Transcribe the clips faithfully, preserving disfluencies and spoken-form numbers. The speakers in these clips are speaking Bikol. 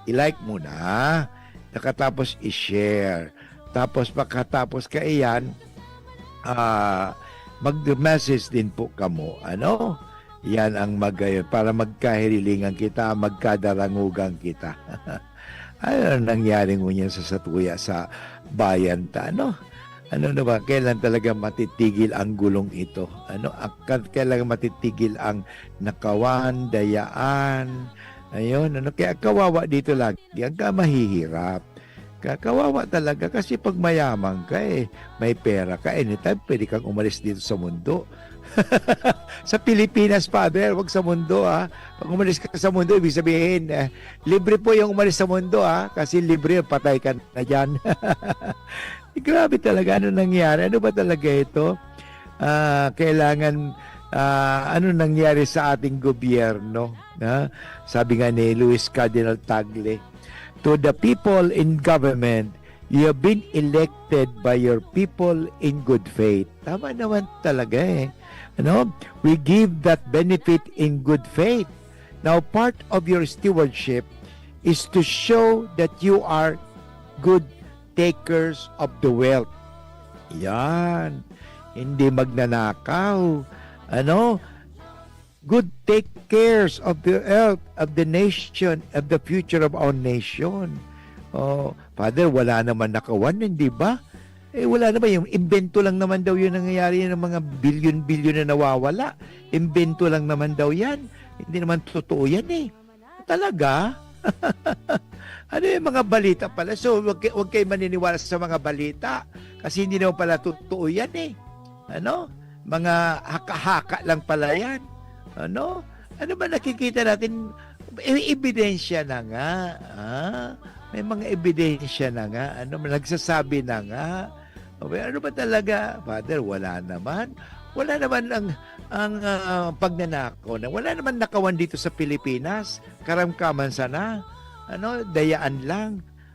i-like mo na, nakatapos i-share. Tapos pagkatapos kaiyan, ah, mag-message din po kamo, ano? Yan ang magayon para magkahirilingan kita, magkadarangugan kita. Ano nangyari ngunyan sa satuya sa bayan ta, ano? Ano na ba, kailan talaga matitigil ang gulong ito? Ano, ak-, kailan matitigil ang nakawan, dayaan? Ayun, ano, kaya kawawa dito lagi, ang ka-, mahihirap. Ka-, kawawa talaga kasi pag mayaman ka, eh, may pera ka, anytime pwede kang umalis dito sa mundo. Sa Pilipinas, Father, wag sa mundo, ah. Pag umalis ka sa mundo, ibig sabihin, eh, libre po yung umalis sa mundo, ah, kasi libre, patay ka na diyan. Grabe talaga, ano nangyari? Ano ba talaga ito? Ah, kailangan, ah, ano nangyari sa ating gobyerno? Ha? Sabi nga ni Luis Cardinal Tagle, "To the people in government, you have been elected by your people in good faith." Tama naman talaga eh. Ano? "We give that benefit in good faith. Now, part of your stewardship is to show that you are good takers of the wealth." Yan. Hindi magnanakaw. Ano? "Good take cares of the wealth of the nation, of the future of our nation." Oh, Father, wala naman nakawan, hindi ba? Eh, wala naman. Yung imbento lang naman daw yun nangyayari, yung mga bilyon-bilyon na nawawala. Imbento lang naman daw yan. Hindi naman totoo yan eh. Talaga? Ano yung mga balita pala? So, wag, kay- wag kayo maniniwala sa mga balita. Kasi hindi naman pala totoo yan eh. Ano? Mga haka-haka lang pala yan. Ano? Ano ba nakikita natin? E- ebidensya na nga. Ah, may mga ebidensya na nga. Ano, nagsasabi na nga. O, ano ba talaga? Father, wala naman. Wala naman ang, ang ah, pagnanakaw na. Wala naman nakawan dito sa Pilipinas. Karamkaman sana. Ano, dayaan lang.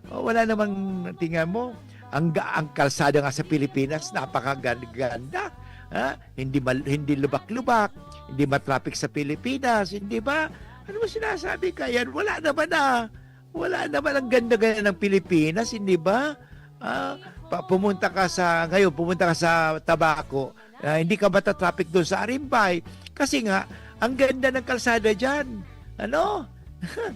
O, wala namang, tingnan mo, ang, ga- ang kalsada nga sa Pilipinas, napakaganda. Ha? Hindi, mal- hindi lubak-lubak, hindi matraffic sa Pilipinas, hindi ba? Ano mo sinasabi ka yan? Wala naman na. Wala naman ang ganda-ganda ng Pilipinas, hindi ba? Ah, pa- pumunta ka sa, ngayon, pumunta ka sa Tabaco, ah, hindi ka matatraffic doon sa Arimbay. Kasi nga, ang ganda ng kalsada dyan. Ano?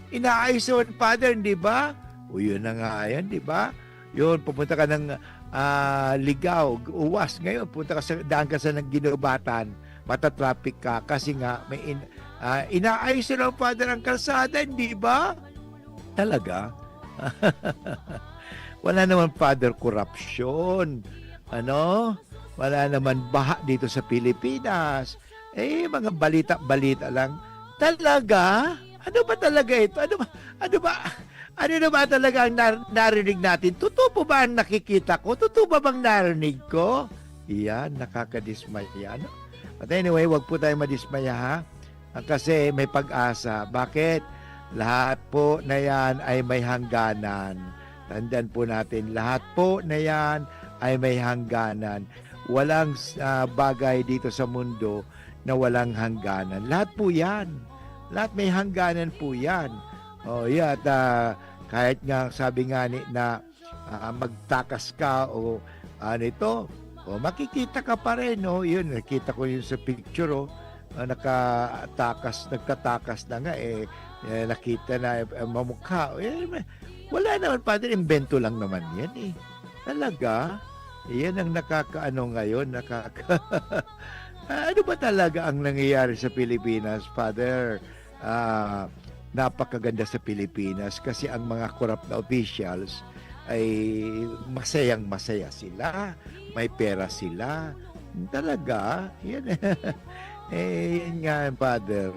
Inaayos naman, Father, di ba? O, yun na nga yan, di ba? Yun, pupunta ka ng ah, Ligao, Uwas. Ngayon, punta ka sa, daan ka sa ng Guinobatan, matatraffic ka kasi nga may in, ah, inaayos na ng Father ang kalsada, di ba? Talaga? Wala naman, Father, korupsyon. Ano? Wala naman baha dito sa Pilipinas. Eh, mga balita-balita lang. Talaga? Ano ba talaga ito? Ano ba? Ano ba? Ano na ba talaga ang nar- narinig natin? Totoo po ba ang nakikita ko? Totoo ba bang narinig ko? Iyan, nakakadismaya, no? But anyway, wag po tayong madismaya, ha? Ah, kasi may pag-asa. Bakit? Lahat po na yan ay may hangganan. Tandaan po natin, lahat po na yan ay may hangganan. Walang ah, bagay dito sa mundo na walang hangganan. Lahat po yan. Lahat may hangganan po yan. O, yeah, at ah, kahit nga sabi nga ni na ah, magtakas ka o ano ito, o makikita ka pa rin, no? Yun, nakita ko yun sa picture, oh. Ah, nakatakas, nagtatakas na nga, eh, eh, nakita na, eh, mamukha. Eh, may- wala naman, Father, imbento lang naman yan, eh. Talaga? Yan ang nakakaano ngayon, nakaka- Ah, ano ba talaga ang nangyayari sa Pilipinas, Father? Ah, napakaganda sa Pilipinas kasi ang mga corrupt na officials ay masayang-masaya sila, may pera sila. Talaga? Yan. Eh, yan nga, Father.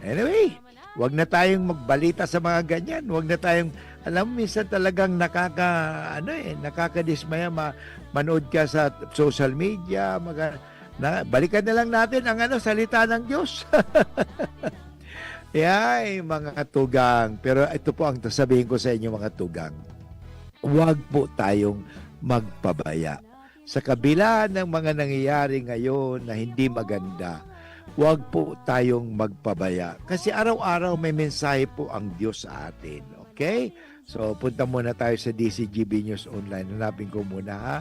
Anyway, wag na tayong magbalita sa mga ganyan. Wag na tayong, alam mo, minsan talagang nakaka, ano eh, nakakadismaya. Ma-, manood ka sa social media, maga-, na, balikan na lang natin ang ano, salita ng Diyos. Yay, mga tugang. Pero ito po ang sasabihin ko sa inyo, mga tugang. Huwag po tayong magpabaya. Sa kabila ng mga nangyayari ngayon na hindi maganda, huwag po tayong magpabaya. Kasi araw-araw may mensahe po ang Diyos sa atin, no? Okay? So, punta muna tayo sa D C G B News Online. Hanapin ko muna, ha?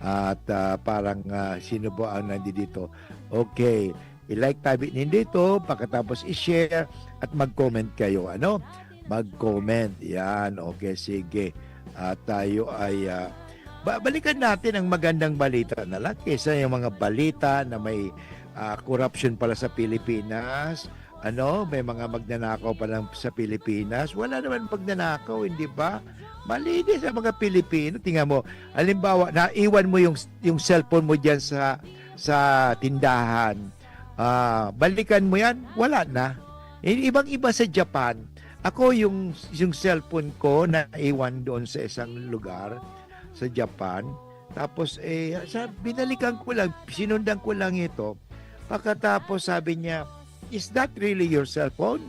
At, ah, parang, ah, sino po ang nandito? Okay. I-like tabi nindito, pagkatapos i-share at mag-comment kayo, ano? Mag-comment. Yan. Okay, sige. At tayo ay, ah, ba-, balikan natin ang magandang balita na lang kaysa yung mga balita na may, ah, korupsyon pala sa Pilipinas. Ano, may mga magnanakaw pa lang sa Pilipinas. Wala naman magnanakaw, hindi ba? Malinis ang mga Pilipino. Tingnan mo, halimbawa, naiwan mo yung, yung cellphone mo diyan sa, sa tindahan. Ah, balikan mo yan, wala na. I-, ibang-iba sa Japan. Ako, yung, yung cellphone ko naiwan doon sa isang lugar sa Japan. Tapos, eh, sa, binalikan ko lang, sinundan ko lang ito. Pagkatapos, sabi niya, "Is that really your cellphone?"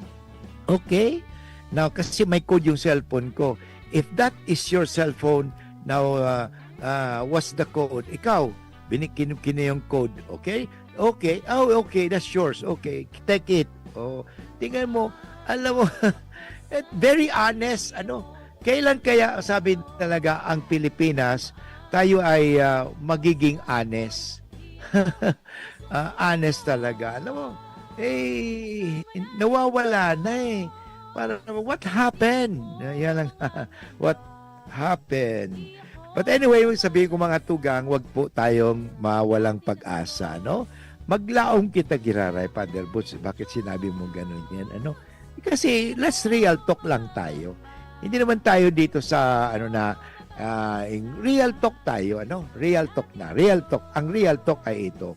Okay. Now, kasi may code yung cellphone ko. "If that is your cellphone, now, uh, uh, what's the code?" Ikaw, binikin kini yung code, okay? "Okay. Oh, okay. That's yours. Okay. Take it." Oh, tingnan mo, alam mo, eh, very honest, ano? Kailan kaya, sabi talaga, ang Pilipinas, tayo ay, ah, magiging honest? Ah, honest talaga. Alam mo, eh, nawawala na eh. Parang, what happened? Yan lang. What happened? But anyway, yung sabihin ko, mga tugang, wag po tayong mawalang pag-asa, no? Maglaom kita giraray, Father Boots. Bakit sinabi mo ganun yan? Ano? Kasi let's real talk lang tayo. Hindi naman tayo dito sa, ano na, ah, in real talk tayo, ano? Real talk na, real talk. Ang real talk ay ito.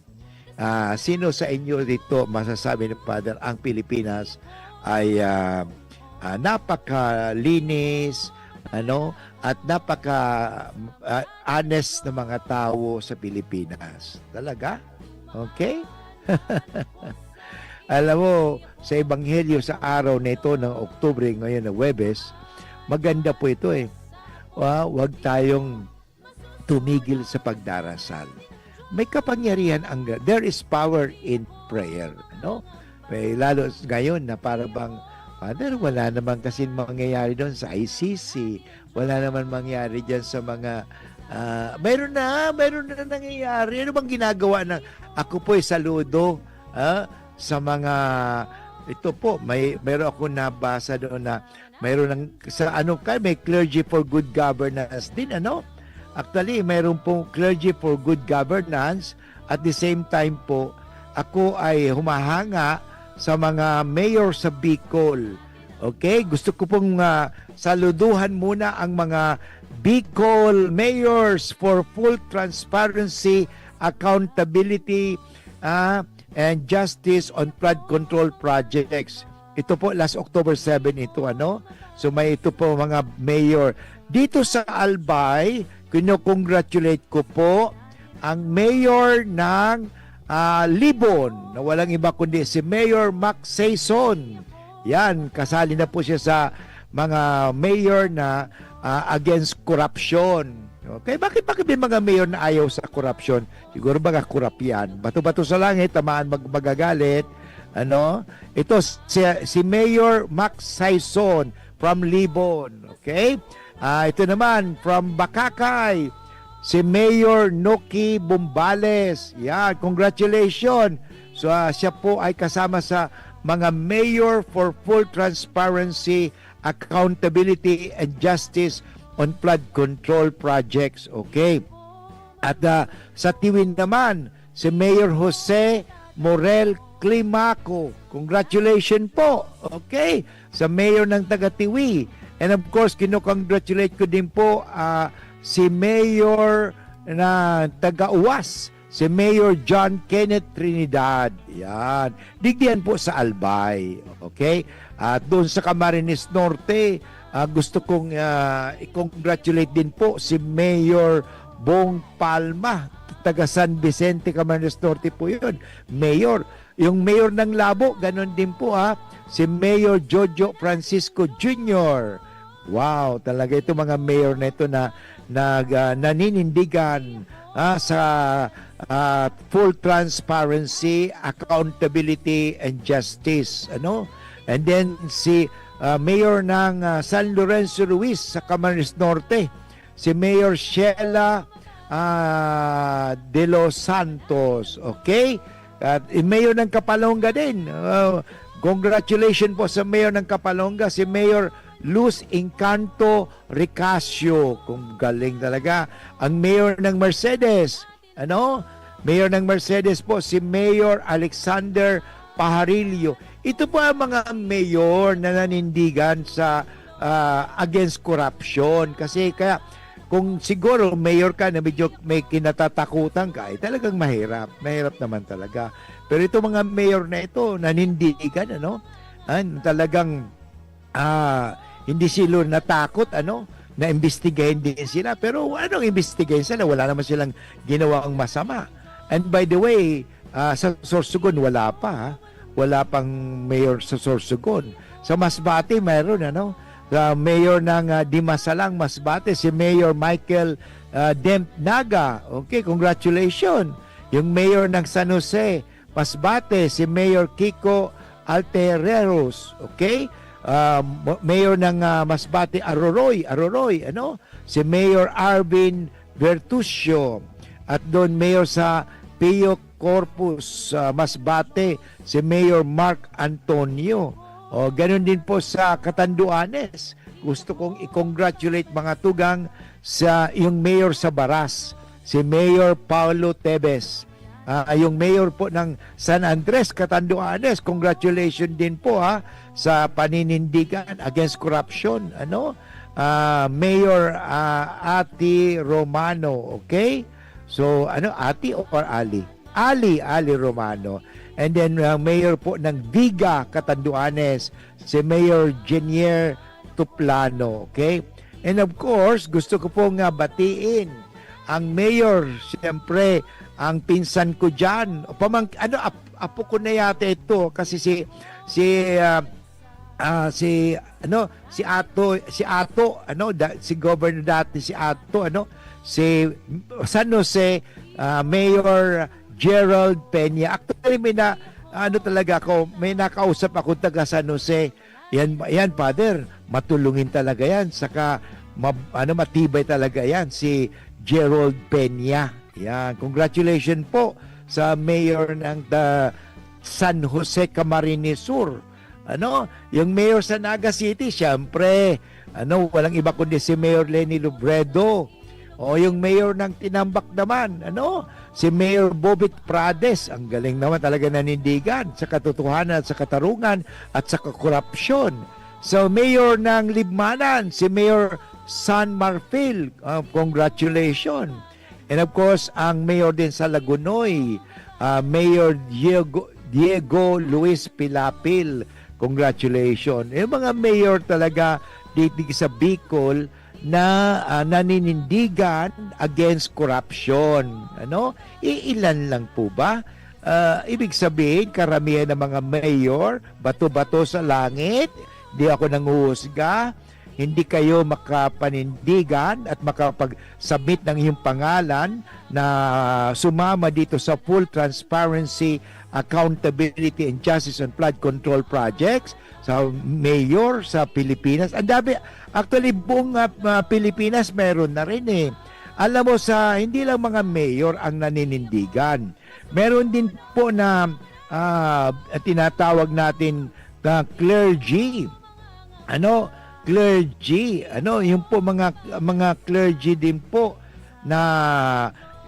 Ah, sino sa inyo dito masasabi ni Father, ang Pilipinas ay, ah, ah, napakalinis, ano, at napaka, ah, honest na mga tao sa Pilipinas? Talaga? Okay? Alam mo, sa Ebanghelyo sa araw na ito ng Oktubre, ngayon na Huwebes, maganda po ito eh. Wa-, wag tayong tumigil sa pagdarasal. May kapangyarihan ang, there is power in prayer, no? May lalo s-, ngayon na para bang, "Father, wala naman kasing mangyayari doon sa I C C. Wala naman mangyayari diyan sa mga, ah," mayroon na, mayroon na nangyayari. Ano bang ginagawa ng, ako po'y saludo, ah, sa mga, ito po, may, mayroon akong nabasa doon na mayroon ng, sa ano ka, may Clergy for Good Governance din, ano? Actually, mayroon pong Clergy for Good Governance. At the same time po, ako ay humahanga sa mga mayor sa Bicol. Okay? Gusto ko pong, ah, saluduhan muna ang mga Bicol mayors for full transparency, accountability, ah, and justice on flood control projects. Ito po, last October seven ito, ano? So, may ito po, mga mayor. Dito sa Albay, kino-congratulate ko po ang mayor ng, ah, Libon, na walang iba kundi si Mayor Mac Saison. Yan, kasali na po siya sa mga mayor na, ah, against corruption. Okay, bakit, bakit may mga mayor na ayaw sa korupsyon? Siguro baga kurap yan. Bato-bato sa langit, tamaan mag-, magagalit. Ano? Ito, si, si Mayor Mac Saison from Libon. Okay? Ah, ito naman, from Bacacay, si Mayor Noki Bombales. Yan, congratulations. So, ah, siya po ay kasama sa mga mayor for full transparency, accountability, and justice on flood control projects. Okay. At, ah, sa Tiwin naman, si Mayor Jose Morel Climaco. Congratulations po. Okay. Sa mayor ng taga Tiwi. And of course, kinocongratulate ko din po, ah, si Mayor na taga Uwas, si Mayor John Kenneth Trinidad. Yan. Digdiyan po sa Albay. Okay? At doon sa Camarines Norte, ah, gusto kong, ah, i-congratulate din po si Mayor Bong Palma, taga San Vicente, Camarines Norte po yun. Mayor, yung mayor ng Labo, ganun din po, ha. Si Mayor Jojo Francisco Junior. Wow, talaga ito, mga mayor na ito na nag, ah, naninindigan, ah, sa, ah, full transparency, accountability, and justice, ano? And then si ah, Mayor ng, ah, San Lorenzo Ruiz sa Camarines Norte, si Mayor Sheila, ah, De Los Santos. Okay? At yung Mayor ng Kapalonga din. Ah, congratulations po sa Mayor ng Kapalonga, si Mayor Luz Encanto Ricasio. Kung galing talaga. Ang Mayor ng Mercedes, ano? Mayor ng Mercedes po, si Mayor Alexander Pajarillo. Ito po ang mga mayor na nanindigan sa, ah, against corruption. Kasi kaya, kung siguro mayor ka na medyo may kinatatakutan ka, ay talagang mahirap. Mahirap naman talaga. Pero itong mga mayor na ito, nanindigan, ano? Ah, talagang, ah, hindi sila natakot, ano? Naimbestigahin din sila. Pero anong imbestigahin sila? Wala naman silang ginawang masama. And by the way, ah, sa Sorsogon, wala pa, ha? Wala pang mayor sa Sorsogon. Sa Masbate, mayroon, ano? Sa mayor ng, ah, Dimasalang, Masbate, si Mayor Michael, ah, Demp Naga. Okay, congratulations. Yung mayor ng San Jose, Masbate, si Mayor Kiko Altereros. Okay? Ah, mo-, mayor ng, ah, Masbate, Aroroy, Aroroy, ano? Si Mayor Arvin Bertuccio. At doon, mayor sa Pio Corpus, ah, Masbate, si Mayor Mark Antonio. O, ganun din po sa Catanduanes. Gusto kong i-congratulate, mga tugang, sa yung mayor sa Baras, si Mayor Paulo Tebes. Ah, yung mayor po ng San Andres, Catanduanes, congratulations din po, ha, sa paninindigan against corruption, ano? Ah, Mayor, ah, Ati Romano, okay? So, ano, Ati or Ali? Ali, Ali Romano. And then, ah, Mayor po ng Viga, Catanduanes, si Mayor Jenier Tuplano, okay? And of course, gusto ko pong, ah, batiin ang mayor, siyempre, ang pinsan ko diyan. O pamang-, ano, ap-, apo ko na yata ito kasi si, si, ah, ah, si, ano, si Ato, si Ato, ano, da-, si Governor dati, si Ato, ano, si San Jose, ah, Mayor Gerald Peña. Actually, may na, ano talaga ako, may nakausap ako taga San Jose. Yan, yan, Father, matulungin talaga yan. Saka, ma-, ano, matibay talaga yan, si Gerald Peña. Yan, congratulations po sa mayor ng, ah, San Jose Camarines Sur. Ano, yung mayor sa Naga City, siyempre, ano, walang iba kundi si Mayor Leni Robredo. O yung mayor ng Tinambac naman, ano, si Mayor Bobit Prades. Ang galing naman talaga nanindigan sa katotohanan at sa katarungan at sa kakorupsyon. So, mayor ng Libmanan, si Mayor San Marfil, ah, congratulations. And of course, ang mayor din sa Lagonoy, ah, Mayor Diego, Diego Luis Pilapil, congratulations. Yung mga mayor talaga dito sa Bicol na, ah, naninindigan against corruption. Ano? Iilan lang po ba? Ah, ibig sabihin, karamihan ng mga mayor, bato-bato sa langit, di ako nanguhusga, hindi kayo makapanindigan at makapag-submit ng iyong pangalan na sumama dito sa full transparency, accountability, and justice on flood control projects sa mayor sa Pilipinas. Ang dami, actually, buong, ah, ah, Pilipinas meron na rin eh. Alam mo, sa, hindi lang mga mayor ang naninindigan. Meron din po na, ah, tinatawag natin na clergy. Ano? Clergy. Ano? Yung po mga, mga clergy din po na,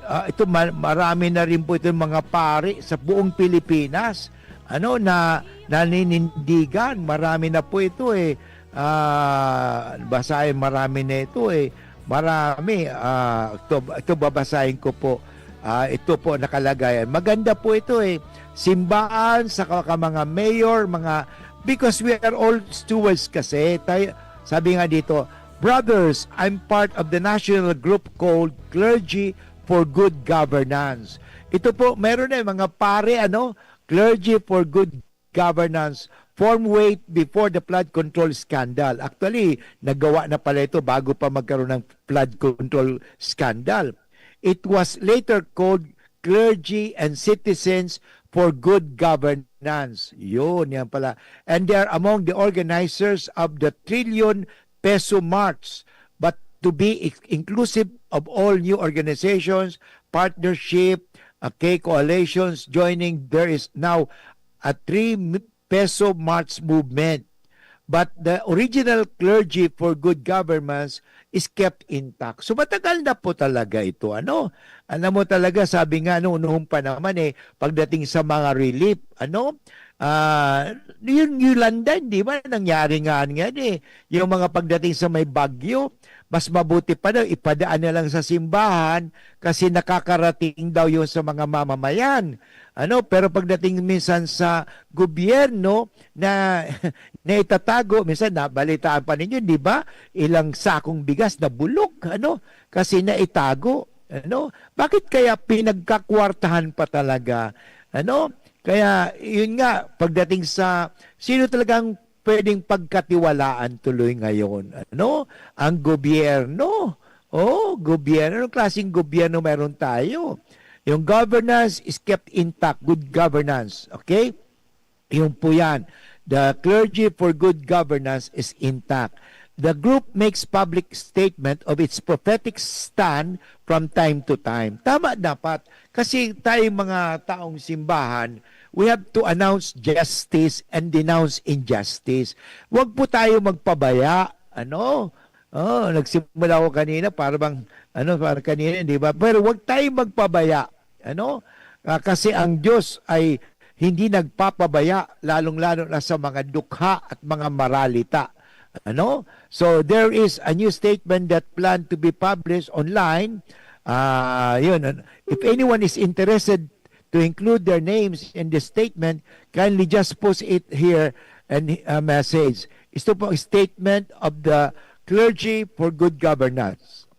ah, ito, ma-, marami na rin po itong mga pari sa buong Pilipinas. Ano? Na naninindigan. Marami na po ito eh. Ah, basahin, marami na ito eh. Marami. Ah, ito, ito babasahin ko po. Ah, ito po nakalagay. Maganda po ito eh. Simbahan, saka ka mga mayor, mga, because we are all stewards kasi. Tayo, sabi nga dito, "Brothers, I'm part of the national group called Clergy for Good Governance." Ito po, meron na yung mga pare, ano, Clergy for Good Governance, form way before the flood control scandal. Actually, nagawa na pala ito bago pa magkaroon ng flood control scandal. It was later called Clergy and Citizens for Good Governance. Yun, yan pala. And they are among the organizers of the Trillion Peso March. But to be ex- inclusive of all new organizations, partnership, okay, coalitions joining, there is now a three peso March movement. But the original Clergy for Good Governance is kept intact. So matagal na po talaga ito. Ano? Alam mo talaga, sabi nga, no, noong pa naman eh, pagdating sa mga relief, ano? Ah, yung Yolanda, di ba? Nangyari nga yan eh. Yung mga pagdating sa may bagyo, mas mabuti pa daw, ipadaan na lang sa simbahan kasi nakakarating daw yun sa mga mamamayan. Ano, pero pagdating minsan sa gobyerno na, na itatago, minsan nabalitaan pa ninyo, di ba? Ilang sakong bigas na bulok, ano, kasi naitago. Ano? Bakit kaya pinagkakwartahan pa talaga? Ano? Kaya, yun nga, pagdating sa sino talagang pwedeng pagkatiwalaan tuloy ngayon, ano? Ang gobyerno. Oh, gobyerno. Anong klaseng gobyerno meron tayo? Yung governance is kept intact. Good governance. Okay? Yun po yan. The Clergy for Good Governance is intact. The group makes public statement of its prophetic stand from time to time. Tama dapat. Kasi tayong mga taong simbahan, we have to announce justice and denounce injustice. Huwag po tayo magpabaya. Ano? Oh, nagsimula ako kanina para bang, ano, para kanina, di ba? Pero huwag tayong magpabaya. Ano? Ah, kasi ang Diyos ay hindi nagpapabaya, lalong-lalo na sa mga dukha at mga maralita. Ano? So, there is a new statement that plan to be published online. Ah, yun. If anyone is interested to include their names in the statement, kindly just post it here and, uh, message. Ito po ang statement of the Clergy for Good Governance.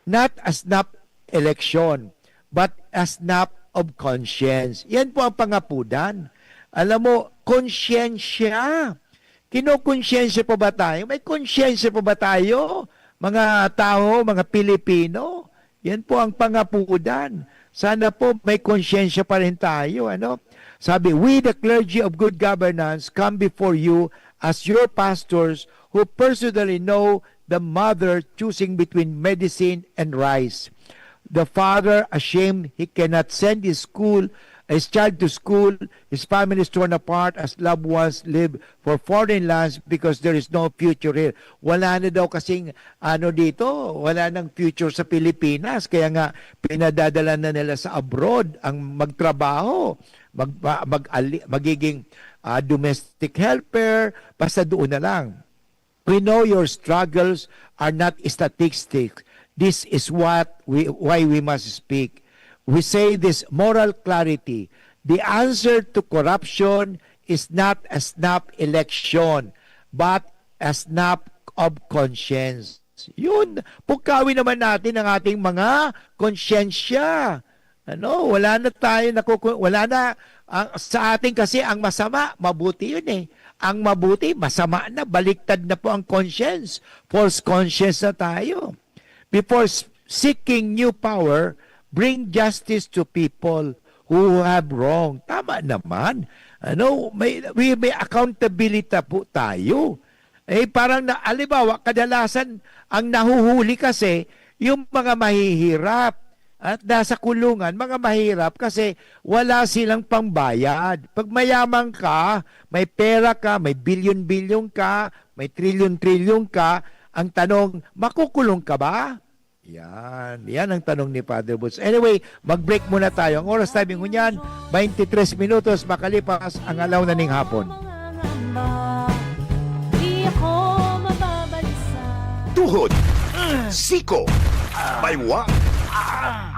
Not a snap election, but a snap of conscience. Yan po ang pangapudan. Alam mo, konsyensya. Kinokonsyensya pa ba tayo? May konsyensya pa ba tayo, mga tao, mga Pilipino? Yan po ang pangapudan. Sana po may konsyensya pa rin tayo, ano? Sabi, "We, the clergy of good governance, come before you as your pastors who personally know the mother choosing between medicine and rice. The father ashamed he cannot send his school, his child to school, his family is torn apart as loved ones live for foreign lands because there is no future here." Wala na daw kasing ano dito, wala nang future sa Pilipinas. Kaya nga, pinadadala na nila sa abroad ang magtrabaho, mag, mag, magiging, ah, domestic helper, basta doon na lang. "We know your struggles are not statistics. This is what we, why we must speak. We say this moral clarity. The answer to corruption is not a snap election, but a snap of conscience." Yun, pukawin naman natin ang ating mga konsyensya. Ano, wala na tayo nakuku-, wala na, ang, sa atin kasi ang masama, mabuti yun eh. Ang mabuti, masama na, baliktad na po ang conscience. False conscience na tayo. "Before s-, seeking new power, bring justice to people who have wrong." Tama naman. Ano, may, we, may accountability po tayo. Eh, parang na, halimbawa, kadalasan ang nahuhuli kasi yung mga mahihirap at nasa kulungan, mga mahirap kasi wala silang pangbayad. Pag mayaman ka, may pera ka, may bilyon-bilyon ka, may trilyon-trilyon ka, ang tanong, makukulong ka ba? Yan. Yan ang tanong ni Father Boots. Anyway, mag-break muna tayo. Ang oras timing ngunyan, twenty-three minutos makalipas ang alaw na ning hapon. Di ako mababalisa. Tuhod, siko, baywa,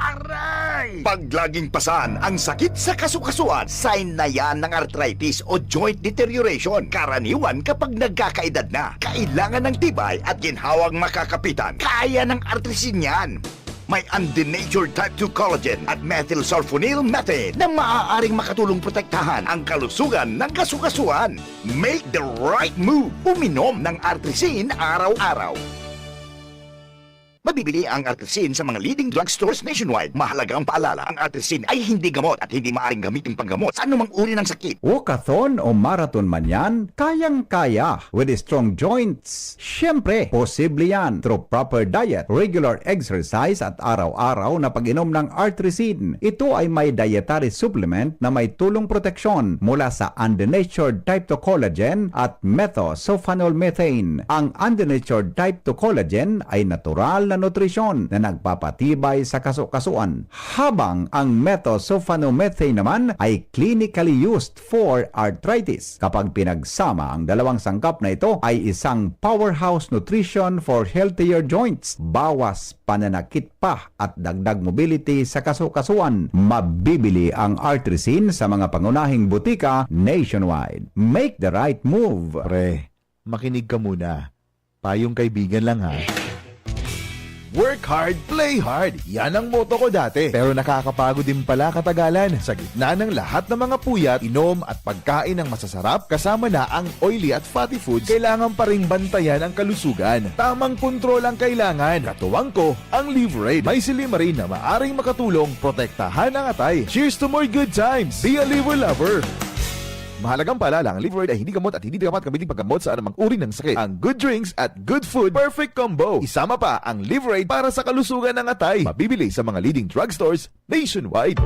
aray! Pag laging pasan ang sakit sa kasukasuan, sign na yan ng arthritis o joint deterioration. Karaniwan kapag nagkakaedad na, kailangan ng tibay at ginhawang makakapitan. Kaya ng Artrisin yan. May undenatured type two collagen at methylsulfonyl methane na maaaring makatulong protektahan ang kalusugan ng kasukasuan. Make the right move. Uminom ng Artrisin araw-araw. Mabibili ang Artrisin sa mga leading drugstores nationwide. Mahalagang paalala, ang Artrisin ay hindi gamot at hindi maaaring gamitin panggamot sa anumang uri ng sakit. Walkathon o marathon man yan, kayang-kaya. With strong joints, siyempre, posible yan. Through proper diet, regular exercise at araw-araw na pag-inom ng Artrisin. Ito ay may dietary supplement na may tulong proteksyon mula sa undenatured type two collagen at methosulfonol methane. Ang undenatured type two collagen ay natural na nutrisyon na nagpapatibay sa kaso-kasuan, habang ang methosulfonomethane naman ay clinically used for arthritis. Kapag pinagsama ang dalawang sangkap na ito, ay isang powerhouse nutrition for healthier joints, bawas pananakit pa at dagdag mobility sa kaso-kasuan. Mabibili ang Artrisin sa mga pangunahing butika nationwide. Make the right move! Pre, makinig ka muna. Payong kaibigan lang, ha. Work hard, play hard. Yan ang motto ko dati. Pero nakakapagod din pala katagalan. Sa gitna ng lahat ng mga puyat, inom at pagkain ng masasarap, kasama na ang oily at fatty foods, kailangan pa ring bantayan ang kalusugan. Tamang kontrol ang kailangan. Katuwang ko, ang Liverade. May silymarin na maaring makatulong protektahan ang atay. Cheers to more good times! Be a Liver Lover! Mahalagang paalala, ang Liverade ay hindi gamot at hindi dapat gamitin paggamot sa anumang uri ng sakit. Ang good drinks at good food, perfect combo. Isama pa ang Liverade para sa kalusugan ng atay. Mabibili sa mga leading drugstores nationwide.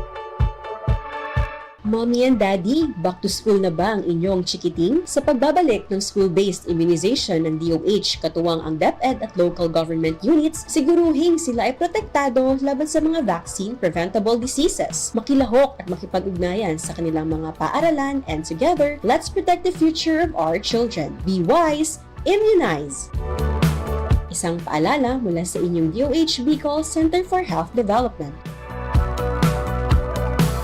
Mommy and Daddy, back to school na ba ang inyong chikiting? Sa pagbabalik ng school-based immunization ng D O H, katuwang ang DepEd at local government units, siguruhing sila ay protektado laban sa mga vaccine-preventable diseases. Makilahok at makipag-ugnayan sa kanilang mga paaralan, and together, let's protect the future of our children. Be wise, immunize! Isang paalala mula sa inyong D O H Bicol Center for Health Development.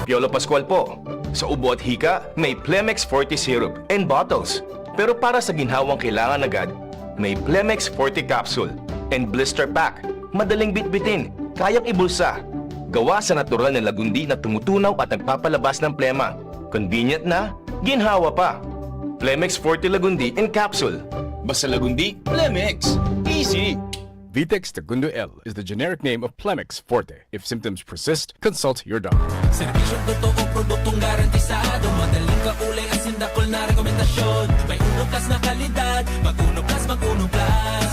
Piolo Pascual po. Sa ubo at hika, may Plemex Forte Syrup and bottles. Pero para sa ginhawang kailangan agad, may Plemex Forte Capsule and Blister Pack. Madaling bitbitin, kayang ibulsa. Gawa sa natural na lagundi na tumutunaw at nagpapalabas ng plema. Convenient na, ginhawa pa. Plemex Forte Lagundi in Capsule. Basta Lagundi, Plemex. Easy! Vitex Tagundo L is the generic name of Plemex Forte. If symptoms persist, consult your doctor. Serbisyong totoo, produktong garantisado. Madaling kaulay, asin dakul na rekomendasyon. May Uno Plus na kalidad. Mag Uno Plus, mag Uno Plus.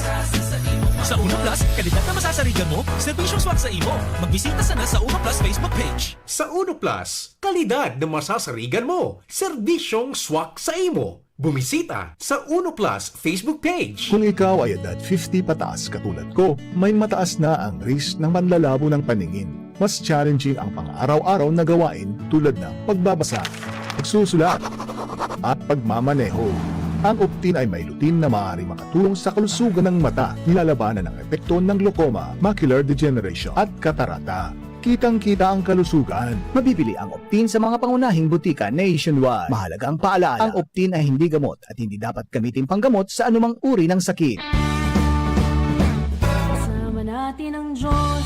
Sa Uno Plus, kalidad na masasarigan mo, serbisyong swak sa imo. Magbisita sana sa Uno Plus Facebook page. Sa Uno Plus, kalidad na masasarigan mo, serbisyong swak sa imo. Bumisita sa Uno Plus Facebook page. Kung ikaw ay edad fifty pataas katulad ko, may mataas na ang risk ng panlalabo ng paningin. Mas challenging ang pang-araw-araw na gawain tulad ng pagbabasa, pagsusulat, at pagmamaneho. Ang Optin ay may lutein na maaaring makatulong sa kalusugan ng mata, nilalabanan ang epekto ng glaucoma, macular degeneration, at katarata. Kitang-kita ang kalusugan. Mabibili ang Optin sa mga pangunahing butika nationwide. Mahalagang paalala, ang Optin ay hindi gamot at hindi dapat gamitin panggamot sa anumang uri ng sakit. Kasama natin ang Diyos.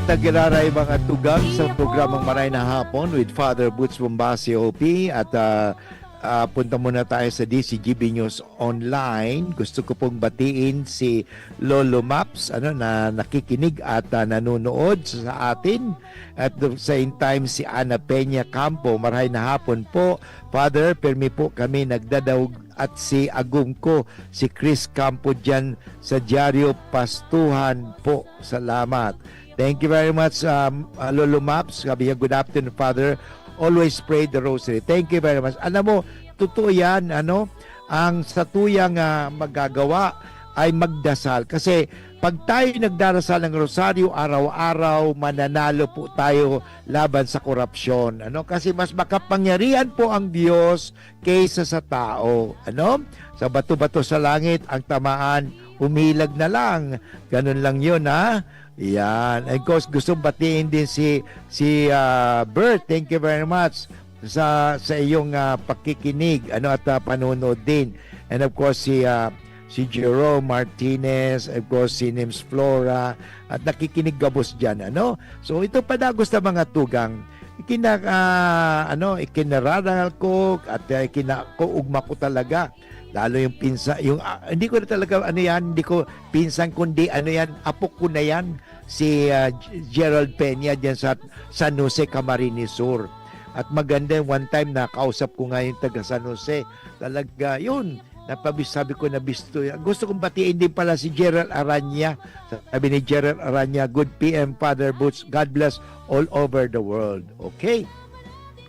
Nagiraray mga tugang sa programang Maray na Hapon with Father Boots Bombasio, O P, at, ah, ah, punta muna tayo sa D C G B News Online. Gusto ko pong batiin si Lolo Maps, ano, na nakikinig at, ah, nanonood sa atin. At the same time, si Ana Peña Campo, "Maray na hapon po, Father. Permi po kami nagdadaog at si agom ko, si Chris Campo, diyan sa Diario Pastuhan po. Salamat." Thank you very much, um, uh, Lolo Maps. Sabi niya, "Good afternoon, Father. Always pray the rosary." Thank you very much. Alam mo, totoo yan, ano, ang satuyang, ah, magagawa ay magdasal. Kasi pag tayo nagdarasal ng rosaryo araw-araw, mananalo po tayo laban sa korupsyon. Ano? Kasi mas makapangyarihan po ang Diyos kaysa sa tao. Ano? Sa bato-bato sa langit, ang tamaan, umilag na lang. Ganun lang yun, ha? Yan. And of course, gusto batiin din si, si, ah, Bert. Thank you very much sa, sa iyong, ah, pakikinig, ano, at, ah, panonood din. And of course, si, ah, si Jerome Martinez, of course, si Nims Flora, at nakikinig gabos diyan, ano? So, ito padagos na mga tugang, kina-, ah, ano, ikinararangal ko at, ah, kina-, ko, ugma ko talaga Lalo yung pinsa-, yung, ah, hindi ko na talaga, ano yan, hindi ko pinsan, kundi, ano yan, apo ko na yan, si, ah, G-, Gerald Peña, dyan sa San Jose, Camarines Sur. At maganda yung one time, nakausap ko nga yung taga San Jose. Talaga, yun, napabis-, sabi ko, "Nabisto yan." Gusto kong batiin din pala si Gerald Aranya. Sabi ni Gerald Aranya, "Good P M, Father Boots, God bless all over the world." Okay.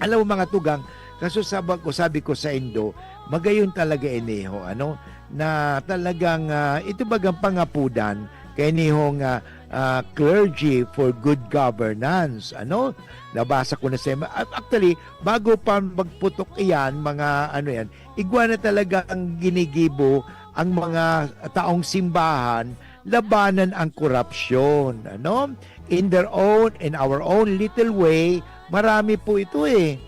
Alam mo, mga tugang, kaso sabi ko, sabi ko sa Indo, magayon talaga ini ho, ano, na talagang, ah, ito bagang pangapudan kay nihong, ah, ah, clergy for good governance, ano? Nabasa ko na sa, actually, bago pa magputok iyan, mga ano yan, igwa na talaga ang ginigibo ang mga taong simbahan labanan ang korupsyon, ano? In their own, in our own little way, marami po ito eh.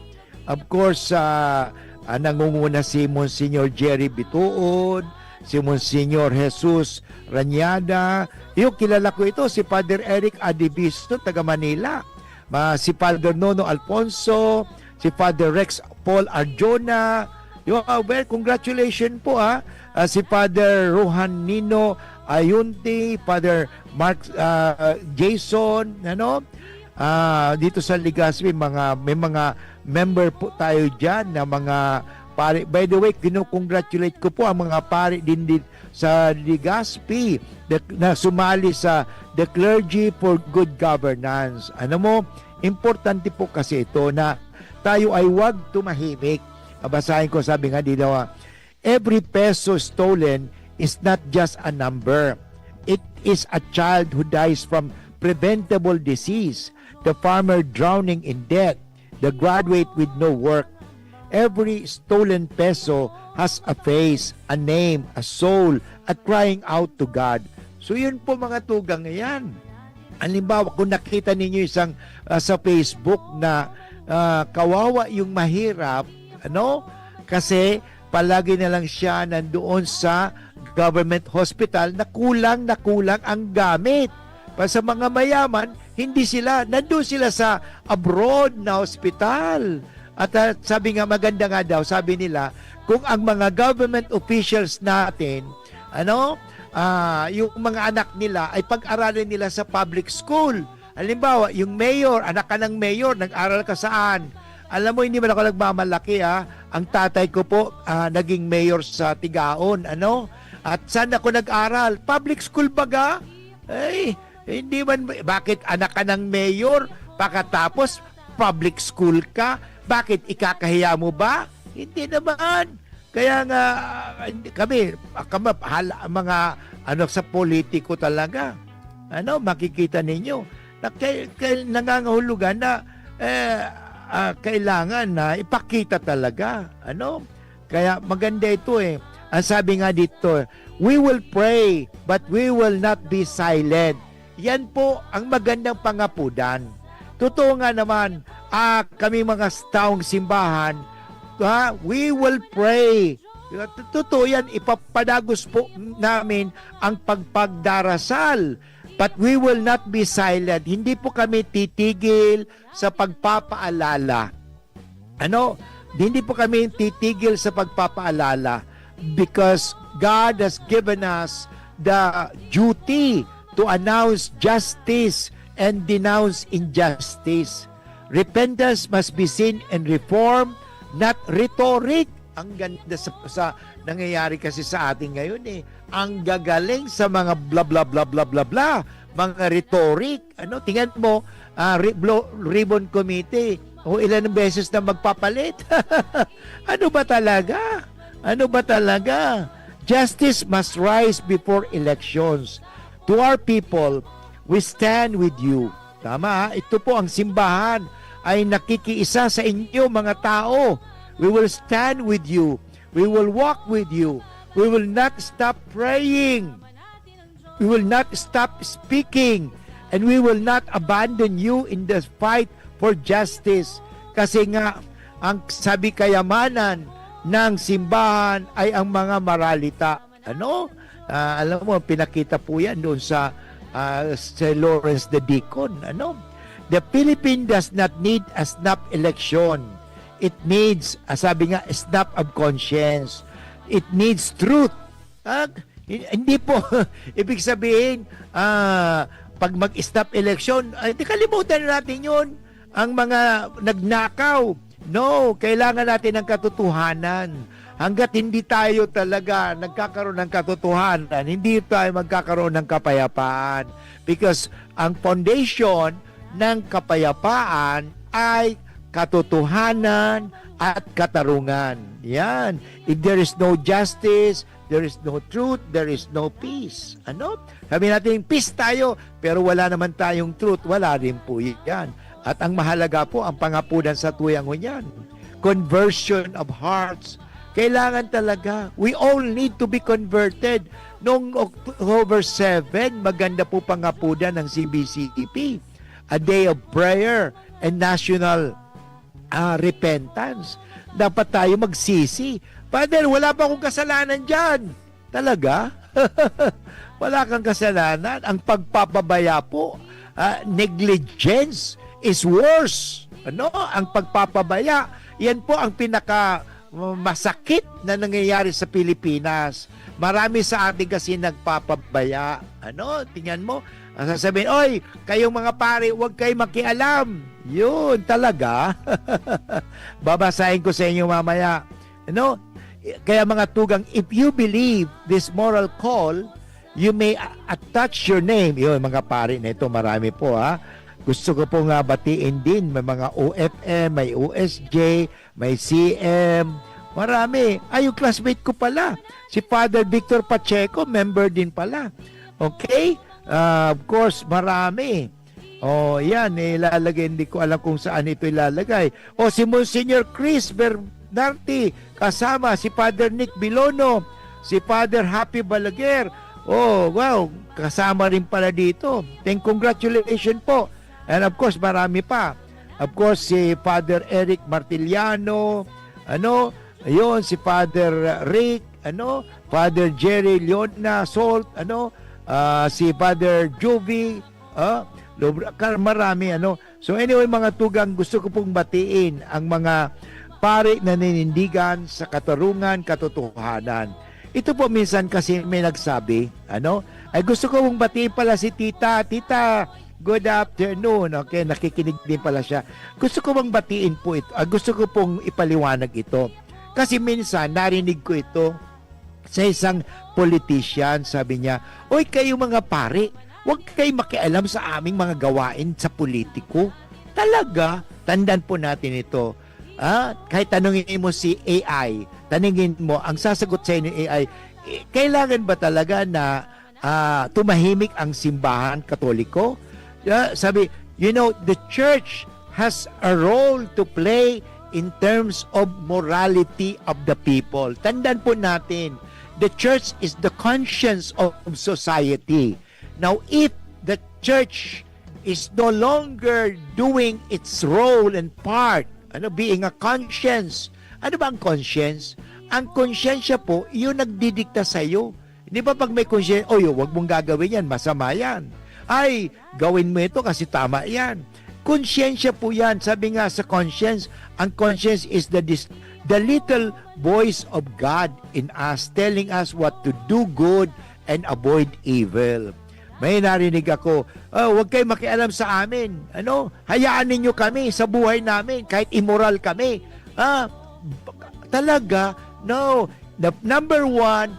Of course, ah, ah, nangunguna si Monsignor Jerry Bituon, si Monsignor Jesus Rañada. Yung kilala ko ito, si Father Eric Adivisto, taga Manila. Ma, si Father Nono Alfonso, si Father Rex Paul Arjona. Yo, ah, well, congratulations po, ah. Ah, si Father Rohan Nino Ayunti, Father Mark, ah, Jason, ano? Ah, dito sa Legazpi, mga, may mga member po tayo diyan na mga pare. By the way, kino-congratulate ko po ang mga pare din, din sa Legazpi, the, na sumali sa The Clergy for Good Governance. Ano mo, importante po kasi ito na tayo ay wag tumahimik. Babasahin ko, sabi nga dito, ah, "Every peso stolen is not just a number. It is a child who dies from preventable disease, the farmer drowning in debt, the graduate with no work. Every stolen peso has a face, a name, a soul, a crying out to God." So yun po, mga tugang, yan. Halimbawa, kung nakita ninyo isang, ah, sa Facebook na, ah, kawawa yung mahirap, ano? Kasi palagi na lang siya nandoon sa government hospital na kulang na kulang ang gamit. Pa sa mga mayaman, hindi sila, nandun sila sa abroad na hospital. At, ah, sabi nga, maganda nga daw, sabi nila, kung ang mga government officials natin, ano, ah, yung mga anak nila ay pag-aralin nila sa public school. Halimbawa, yung mayor, anak ka ng mayor, nag-aral ka saan? Alam mo, hindi man ako nagmamalaki, ah. Ang tatay ko po, ah, naging mayor sa Tigaon, ano? At saan ako nag-aral? Public school baga? Ay, hindi man, bakit anak ka ng mayor, pakatapos public school ka? Bakit, ikakahiya mo ba? Hindi naman. Kaya nga, ah, hindi, kami, ah, kami, hala, mga, ano, sa politiko talaga. Ano, makikita ninyo na kay, kay, nangangahulugan na, eh, ah, kailangan na ipakita talaga. Ano? Kaya maganda ito eh. Ang sabi nga dito, "We will pray, but we will not be silent." Yan po ang magandang pangapudan. Totoo nga naman, ah, kami mga s-, taong simbahan, ha, we will pray. Totoo yan, ipapadagos po namin ang pagpagdarasal. But we will not be silent. Hindi po kami titigil sa pagpapaalala. Ano? Hindi po kami titigil sa pagpapaalala because God has given us the duty to announce justice and denounce injustice. Repentance must be seen in reform, not rhetoric. Ang ganda sa, sa nangyayari kasi sa atin ngayon eh. Ang gagaling sa mga bla bla bla bla bla bla, mga rhetoric. Ano, tingnan mo, ah, ri-, blo-, ribbon committee. O ilan ang beses na magpapalit? Ano ba talaga? Ano ba talaga? Justice must rise before elections. To our people, we stand with you. Tama, ha? Ito po ang simbahan ay nakikiisa sa inyo, mga tao. We will stand with you. We will walk with you. We will not stop praying. We will not stop speaking. And we will not abandon you in the fight for justice. Kasi nga, ang sabi, kayamanan ng simbahan ay ang mga maralita. Ano? Ah, alam mo, pinakita po yan doon sa, ah, Saint Lawrence the Deacon. Ano? The Philippines does not need a snap election. It needs, ah, sabi nga, a snap of conscience. it needs truth. Ah, hi- hindi po ibig sabihin, ah, pag mag-stop election, ay, di, kalimutan na natin 'yon. Ang mga nagnakaw, no, kailangan natin ng katotohanan. Hangga't hindi tayo talaga nagkakaroon ng katotohanan, hindi tayo magkakaroon ng kapayapaan. Because ang foundation ng kapayapaan ay katotohanan at katarungan. Yan. If there is no justice, there is no truth, there is no peace. Ano? Sabi natin, "Peace tayo," pero wala naman tayong truth, wala rin po yan. At ang mahalaga po, ang pangapudan sa tuyang ngunyan, conversion of hearts. Kailangan talaga, we all need to be converted. Noong October seven, maganda po pangapudan ng C B C P, a day of prayer and national, ah, repentance. Dapat tayo magsisi. "Father, wala pa akong kasalanan dyan." Talaga? Wala kang kasalanan. Ang pagpapabaya po, ah, negligence is worse. Ano? Ang pagpapabaya, yan po ang pinaka masakit na nangyayari sa Pilipinas. Marami sa atin kasi nagpapabaya. Ano? Tingnan mo, ang sasabihin, "Oy, kayong mga pare, huwag kayo makialam." Yun, talaga. Babasahin ko sa inyo mamaya. Ano? Kaya, mga tugang, if you believe this moral call, you may a- attach your name. Yun, mga pare na ito, marami po, ha. Gusto ko po nga batiin din, may mga O F M, may O S J, may C M. Marami. Ay, yung classmate ko pala, si Father Victor Pacheco, member din pala. Okay? Ah, of course, marami. Oh, yan, ilalagay, hindi ko alam kung saan ito ilalagay. O, si Monsignor Chris Bernardi, kasama si Father Nick Bilono, si Father Happy Balaguer. Oh, wow, kasama rin pala dito. Then, congratulations po. And of course, marami pa. Of course, si Father Eric Martiliano, ano, ayun, si Father Rick, ano, Father Jerry Leona Salt, ano, ah, si Father Juvie, ah, Lobra-, kar-, marami, ano. So anyway, mga tugang, gusto ko pong batiin ang mga pare na ninindigan sa katarungan, katotohanan. Ito po, minsan kasi may nagsabi, ano, ay, gusto ko pong batiin pala si Tita. "Tita, good afternoon." Okay, nakikinig din pala siya. Gusto ko bang batiin po ito? Ah, gusto ko pong ipaliwanag ito. Kasi minsan, narinig ko ito sa isang politician, sabi niya, "Oy, kayo mga pare, huwag kayo makialam sa aming mga gawain sa politiko." Talaga, tandaan po natin ito. Ah, kahit tanungin mo si A I, tanungin mo, ang sasagot sa inyo A I, eh, kailangan ba talaga na, ah, tumahimik ang simbahan Katoliko? Ah, sabi, you know, the church has a role to play in terms of morality of the people. Tandaan po natin, the church is the conscience of society. Now, if the church is no longer doing its role and part, ano, being a conscience, ano ba ang conscience? Ang konsyensya po, yun nagdidikta sa'yo. Di ba, pag may konsyensya, "Oy, wag mong gagawin yan, masama yan. Ay, gawin mo ito kasi tama yan." Konsyensya po yan. Sabi nga sa conscience, ang conscience is the dis- the little voice of God in us, telling us what to do good and avoid evil. May narinig ako, "Oh, wag kayo makialam sa amin. Ano, hayaan ninyo kami sa buhay namin, kahit immoral kami." Ah, talaga? No. The number one,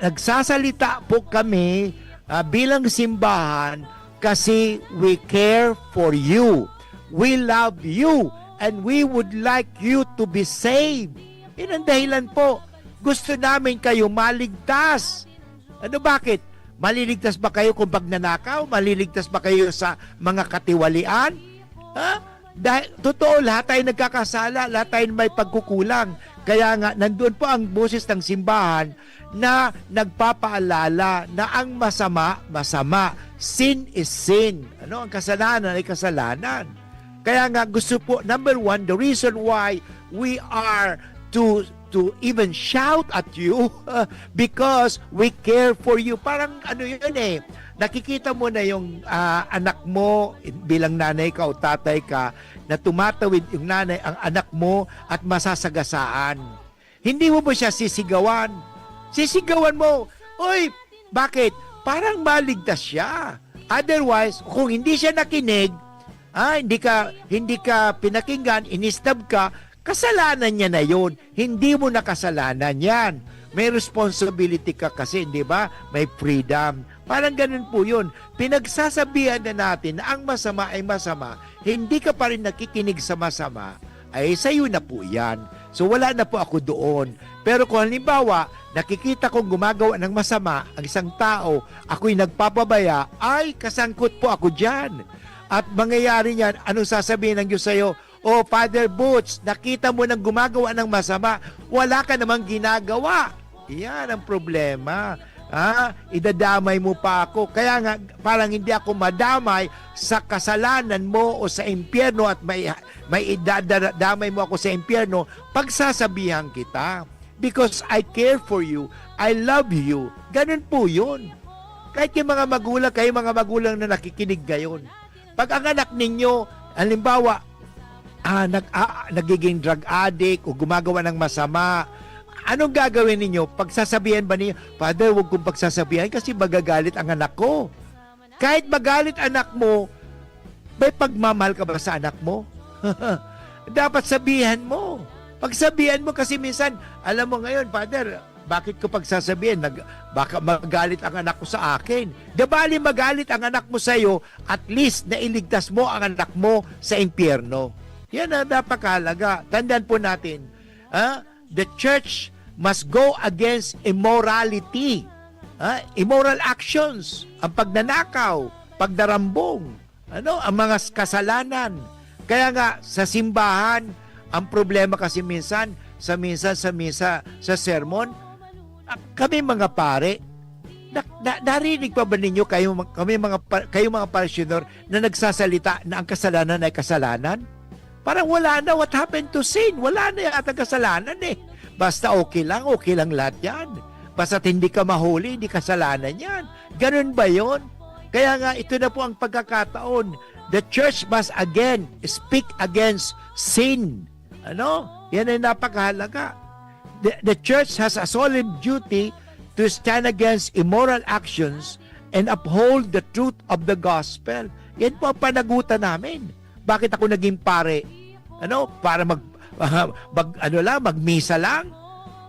nagsasalita po kami, ah, bilang simbahan kasi we care for you. We love you and we would like you to be saved. Yun ang dahilan po. Gusto namin kayo maligtas. Ano, bakit? Maliligtas ba kayo kung pagnanakaw? Maliligtas ba kayo sa mga katiwalian? Ha? Dahil, totoo, lahat tayo nagkakasala, lahat tayo may pagkukulang. Kaya nga, nandun po ang boses ng simbahan na nagpapaalala na ang masama, masama. Sin is sin. Ano? Ang kasalanan ay kasalanan. Kaya nga, gusto po, number one, the reason why we are to to even shout at you because we care for you. Parang ano yun eh, nakikita mo na yung, ah, anak mo, bilang nanay ka o tatay ka, na tumatawid yung nanay, ang anak mo, at masasagasaan. Hindi mo ba siya sisigawan? Sisigawan mo, "Oy, bakit?" Parang maligtas siya. Otherwise, kung hindi siya nakinig, ah, hindi ka, hindi ka pinakinggan, inistab ka, kasalanan niya na yun. Hindi mo na kasalanan yan. May responsibility ka kasi, di ba? May freedom. Parang ganun po yun. Pinagsasabihan na natin na ang masama ay masama, hindi ka pa rin nakikinig sa masama, ay sa'yo na po yan. So, wala na po ako doon. Pero kung halimbawa, nakikita kong gumagawa ng masama ang isang tao, ako'y nagpapabaya, ay kasangkot po ako dyan. At mangyayari niyan, anong sasabihin ng Diyos sa'yo? "O, Father Boots, nakita mo nang gumagawa ng masama, wala ka namang ginagawa." Yan ang problema. Ah, idadamay mo pa ako. Kaya nga, parang hindi ako madamay sa kasalanan mo o sa impyerno at may, may idadamay mo ako sa impyerno, pagsasabihan kita. Because I care for you, I love you. Ganun po yun. Kahit yung mga magulang, kayo mga magulang na nakikinig ngayon, pag ang anak ninyo, halimbawa, ah, nag, ah, nagiging drug addict o gumagawa ng masama, anong gagawin ninyo? Pagsasabihan ba ninyo, "Father, huwag kong pagsasabihan kasi magagalit ang anak ko." Kahit magalit anak mo, may pagmamahal ka ba sa anak mo? Dapat sabihan mo. Pagsabihan mo kasi minsan, alam mo ngayon, Father, bakit ko pagsasabihan? Nag, baka magalit ang anak ko sa akin. Di bali magalit ang anak mo sa'yo, at least nailigtas mo ang anak mo sa impyerno. Yan ang napakahalaga. Tandaan po natin, ha? The church must go against immorality. Ha? Immoral actions, ang pagnanakaw, pagdarambong, ano, ang mga s-, kasalanan. Kaya nga, sa simbahan, ang problema kasi minsan, sa minsan, sa misa, sa sermon, ah, kami mga pare, na, na, narinig pa ba ninyo kayo, kami mga pa, kayo mga parishioner na nagsasalita na ang kasalanan ay kasalanan? Parang wala na, what happened to sin? Wala na yata kasalanan eh. Basta okay lang, okay lang lahat yan. Basta't hindi ka mahuli, hindi kasalanan yan. Ganun ba yon? Kaya nga, ito na po ang pagkakataon. The church must again speak against sin. Ano? Yan ay napakahalaga. The, the church has a solemn duty to stand against immoral actions and uphold the truth of the gospel. Yan po ang panagutan namin. Bakit ako naging pare? Ano? Para mag, mag, ano lang, magmisa lang?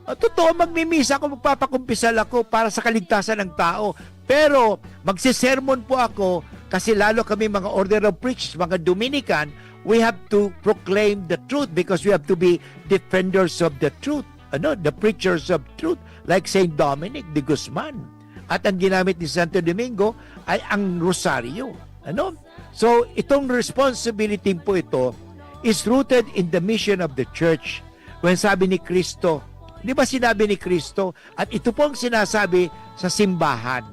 Ah, totoo, magmimisa ako, magpapakumpisal ako para sa kaligtasan ng tao. Pero magsisermon po ako kasi lalo kami mga order of priests, mga Dominican, we have to proclaim the truth because we have to be defenders of the truth. Ano? The preachers of truth, like Saint Dominic de Guzman. At ang ginamit ni Santo Domingo ay ang rosaryo. Ano? So, itong responsibility po ito is rooted in the mission of the church. When sabi ni Kristo, di ba sinabi ni Kristo, at ito po ang sinasabi sa simbahan,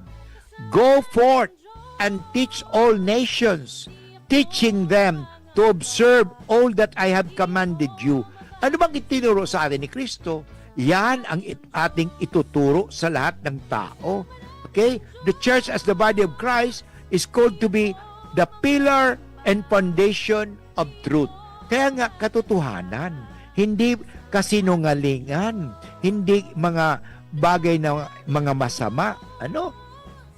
"Go forth and teach all nations, teaching them to observe all that I have commanded you." Ano bang itinuro sa atin ni Kristo? Yan ang it-, ating ituturo sa lahat ng tao. Okay? The church as the body of Christ is called to be the pillar and foundation of truth. Kaya nga, katotohanan, hindi kasinungalingan, hindi mga bagay na mga masama. Ano?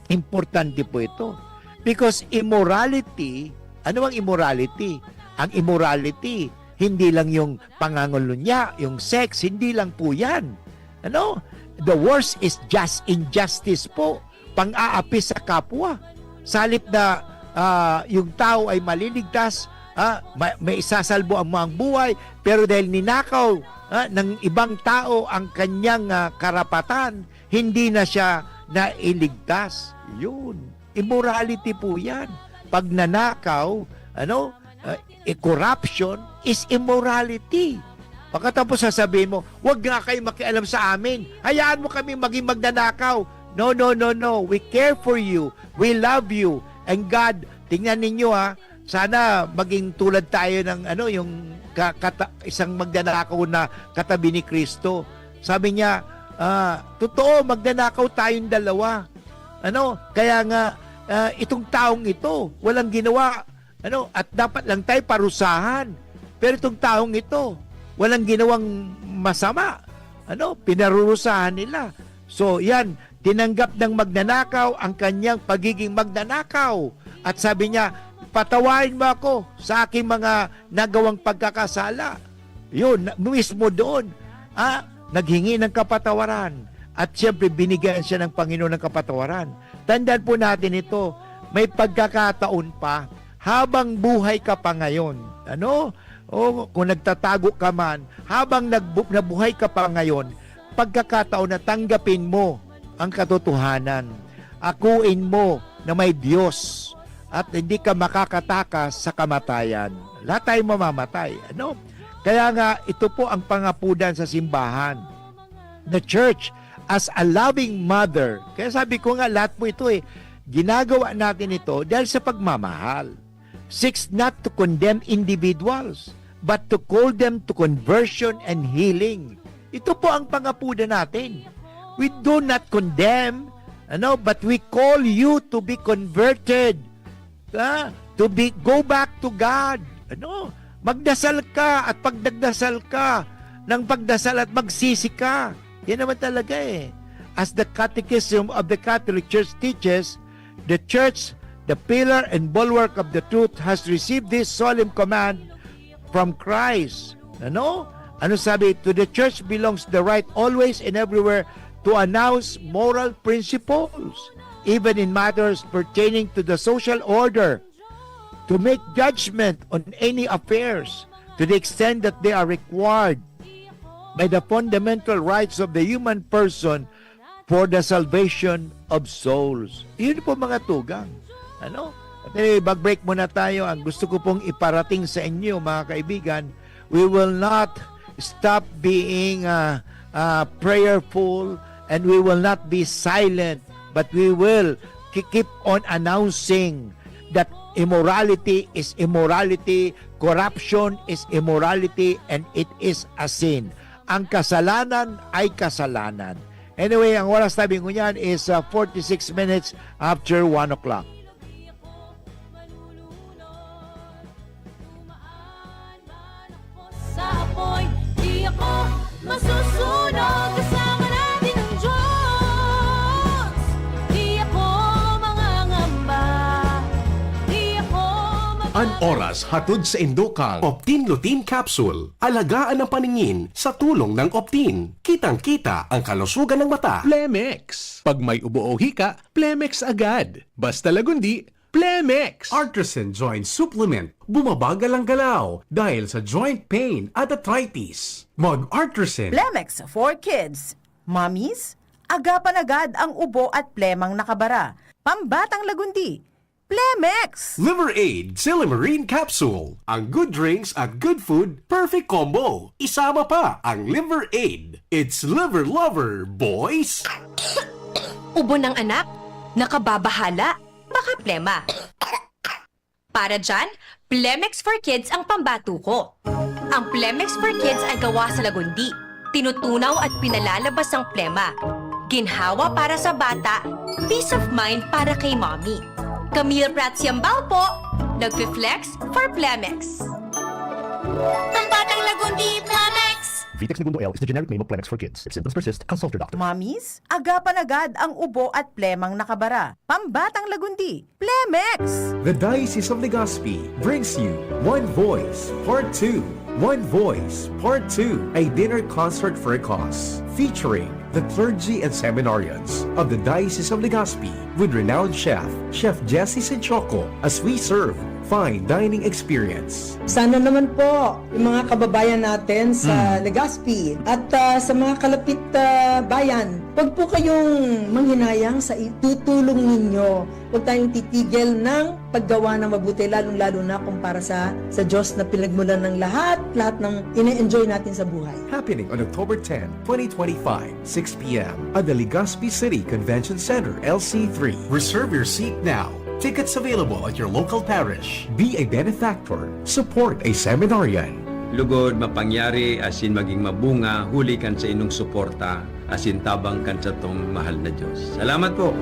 Importante po ito. Because immorality, ano ang immorality? Ang immorality, hindi lang yung pangangalunya, yung sex, hindi lang po yan. Ano? The worst is just injustice po. Pang-aapi sa kapwa. Sa halip na, ah, yung tao ay maliligtas, ah, ma-, may isasalbo ang mga buhay, pero dahil ninakaw, ah, ng ibang tao ang kanyang, ah, karapatan, hindi na siya nailigtas. Yun. Immorality po yan. Pagnanakaw, ano, ah, eh, corruption is immorality. Pagkatapos sasabihin mo, "Wag nga kayo makialam sa amin. Hayaan mo kami maging magnanakaw." No, no, no, no. We care for you. We love you. And God, tingnan ninyo ha, sana maging tulad tayo ng ano, yung ka-, kata-, isang magnanakaw na katabi ni Kristo. Sabi niya, ah, "Totoo, magnanakaw tayong dalawa." Ano? Kaya nga, ah, itong taong ito, walang ginawa, ano, at dapat lang tayo parusahan. Pero itong taong ito, walang ginawang masama. Ano? Pinarurusahan nila. So, yan, tinanggap ng magnanakaw ang kanyang pagiging magnanakaw. At sabi niya, "Patawarin mo ako sa aking mga nagawang pagkakasala." Yun, na- mismo doon, ah, naghingi ng kapatawaran. At siyempre, binigyan siya ng Panginoon ng kapatawaran. Tandaan po natin ito, may pagkakataon pa, habang buhay ka pa ngayon, ano? O kung nagtatago ka man, habang nagbu- nabuhay ka pa ngayon, pagkakataon na tanggapin mo ang katotohanan. Akuin mo na may Diyos at hindi ka makakatakas sa kamatayan. Lahat tayo mamamatay, ano? Kaya nga, ito po ang pangapudan sa simbahan. The church as a loving mother. Kaya sabi ko nga, lahat po ito eh, ginagawa natin ito dahil sa pagmamahal. Seeks not to condemn individuals, but to call them to conversion and healing. Ito po ang pangapudan natin. We do not condemn, ano, but we call you to be converted. Ha? To be, go back to God. Ano? Magdasal ka at pag nagdasal ka ng pagdasal at magsisi ka. Yan naman talaga eh. As the Catechism of the Catholic Church teaches, the Church, the pillar and bulwark of the truth, has received this solemn command from Christ. Ano? Ano sabi? "To the church belongs the right always and everywhere to announce moral principles, even in matters pertaining to the social order, to make judgment on any affairs to the extent that they are required by the fundamental rights of the human person for the salvation of souls." Yun po mga tugang. Ano? At anyway, mag-break muna tayo. Ang gusto ko pong iparating sa inyo, mga kaibigan, we will not stop being uh, uh, prayerful and we will not be silent, but we will ki- keep on announcing that immorality is immorality, corruption is immorality, and it is a sin. Ang kasalanan ay kasalanan. Anyway, ang oras tabi ngunyan is uh, forty-six minutes after one o'clock. Sa apoy, di ako masusunog. Kasama natin ang Diyos. Di ako mangangamba. Di ako mag- An oras hatod sa indukang Optin Lutein Capsule. Alagaan ang paningin sa tulong ng Optin. Kitang-kita ang kalusugan ng mata. Plemex. Pag may ubo o hika, Plemex agad. Basta Lagundi, Plemex! Artisan Joint Supplement. Bumabagal ang galaw dahil sa joint pain at arthritis. Mag-Artisan. Plemex for Kids. Mommies, agapan agad ang ubo at plemang nakabara. Pambatang Lagundi. Plemex! Liver Aid Silymarin Capsule. Ang good drinks at good food, perfect combo. Isama pa ang Liver Aid. It's Liver Lover, boys! Ubo ng anak? Nakababahala? Baka plema. Para dyan, Plemex for Kids ang pambato ko. Ang Plemex for Kids ay gawa sa Lagundi. Tinutunaw at pinalalabas ang plema. Ginhawa para sa bata, peace of mind para kay mommy. Camille Prats Yambao po, nagfi-flex for Plemex. Ang Batang Lagundi, Plemex! Vitex Negundo L is the generic name of Plemex for Kids. If symptoms persist, consult your doctor. Mommies, agapan agad ang ubo at plemang nakabara. Pambatang Lagundi, Plemex! The Diocese of Legazpi brings you One Voice Part two. One Voice Part two, a dinner concert for a cause, featuring the clergy and seminarians of the Diocese of Legazpi with renowned chef, Chef Jesse Sinchoco, as we serve fine dining experience. Sana naman po, yung mga kababayan natin sa Legazpi at ah, sa mga kalapit ah, bayan, wag po kayong manghinayang sa itutulong ninyo. Huwag tayong titigil ng paggawa ng mabuti, lalong-lalo na kung para sa, sa Diyos na pinagmulan ng lahat, lahat ng ine-enjoy natin sa buhay. Happening on October ten, twenty twenty-five, six p.m. at the Legazpi City Convention Center, L C three. Reserve your seat now. Tickets available at your local parish. Be a benefactor. Support a seminarian. Lugod, mapangyari, asin maging mabunga, huli kan sa inong suporta, asin tabang kan satong mahal na Diyos. Salamat po!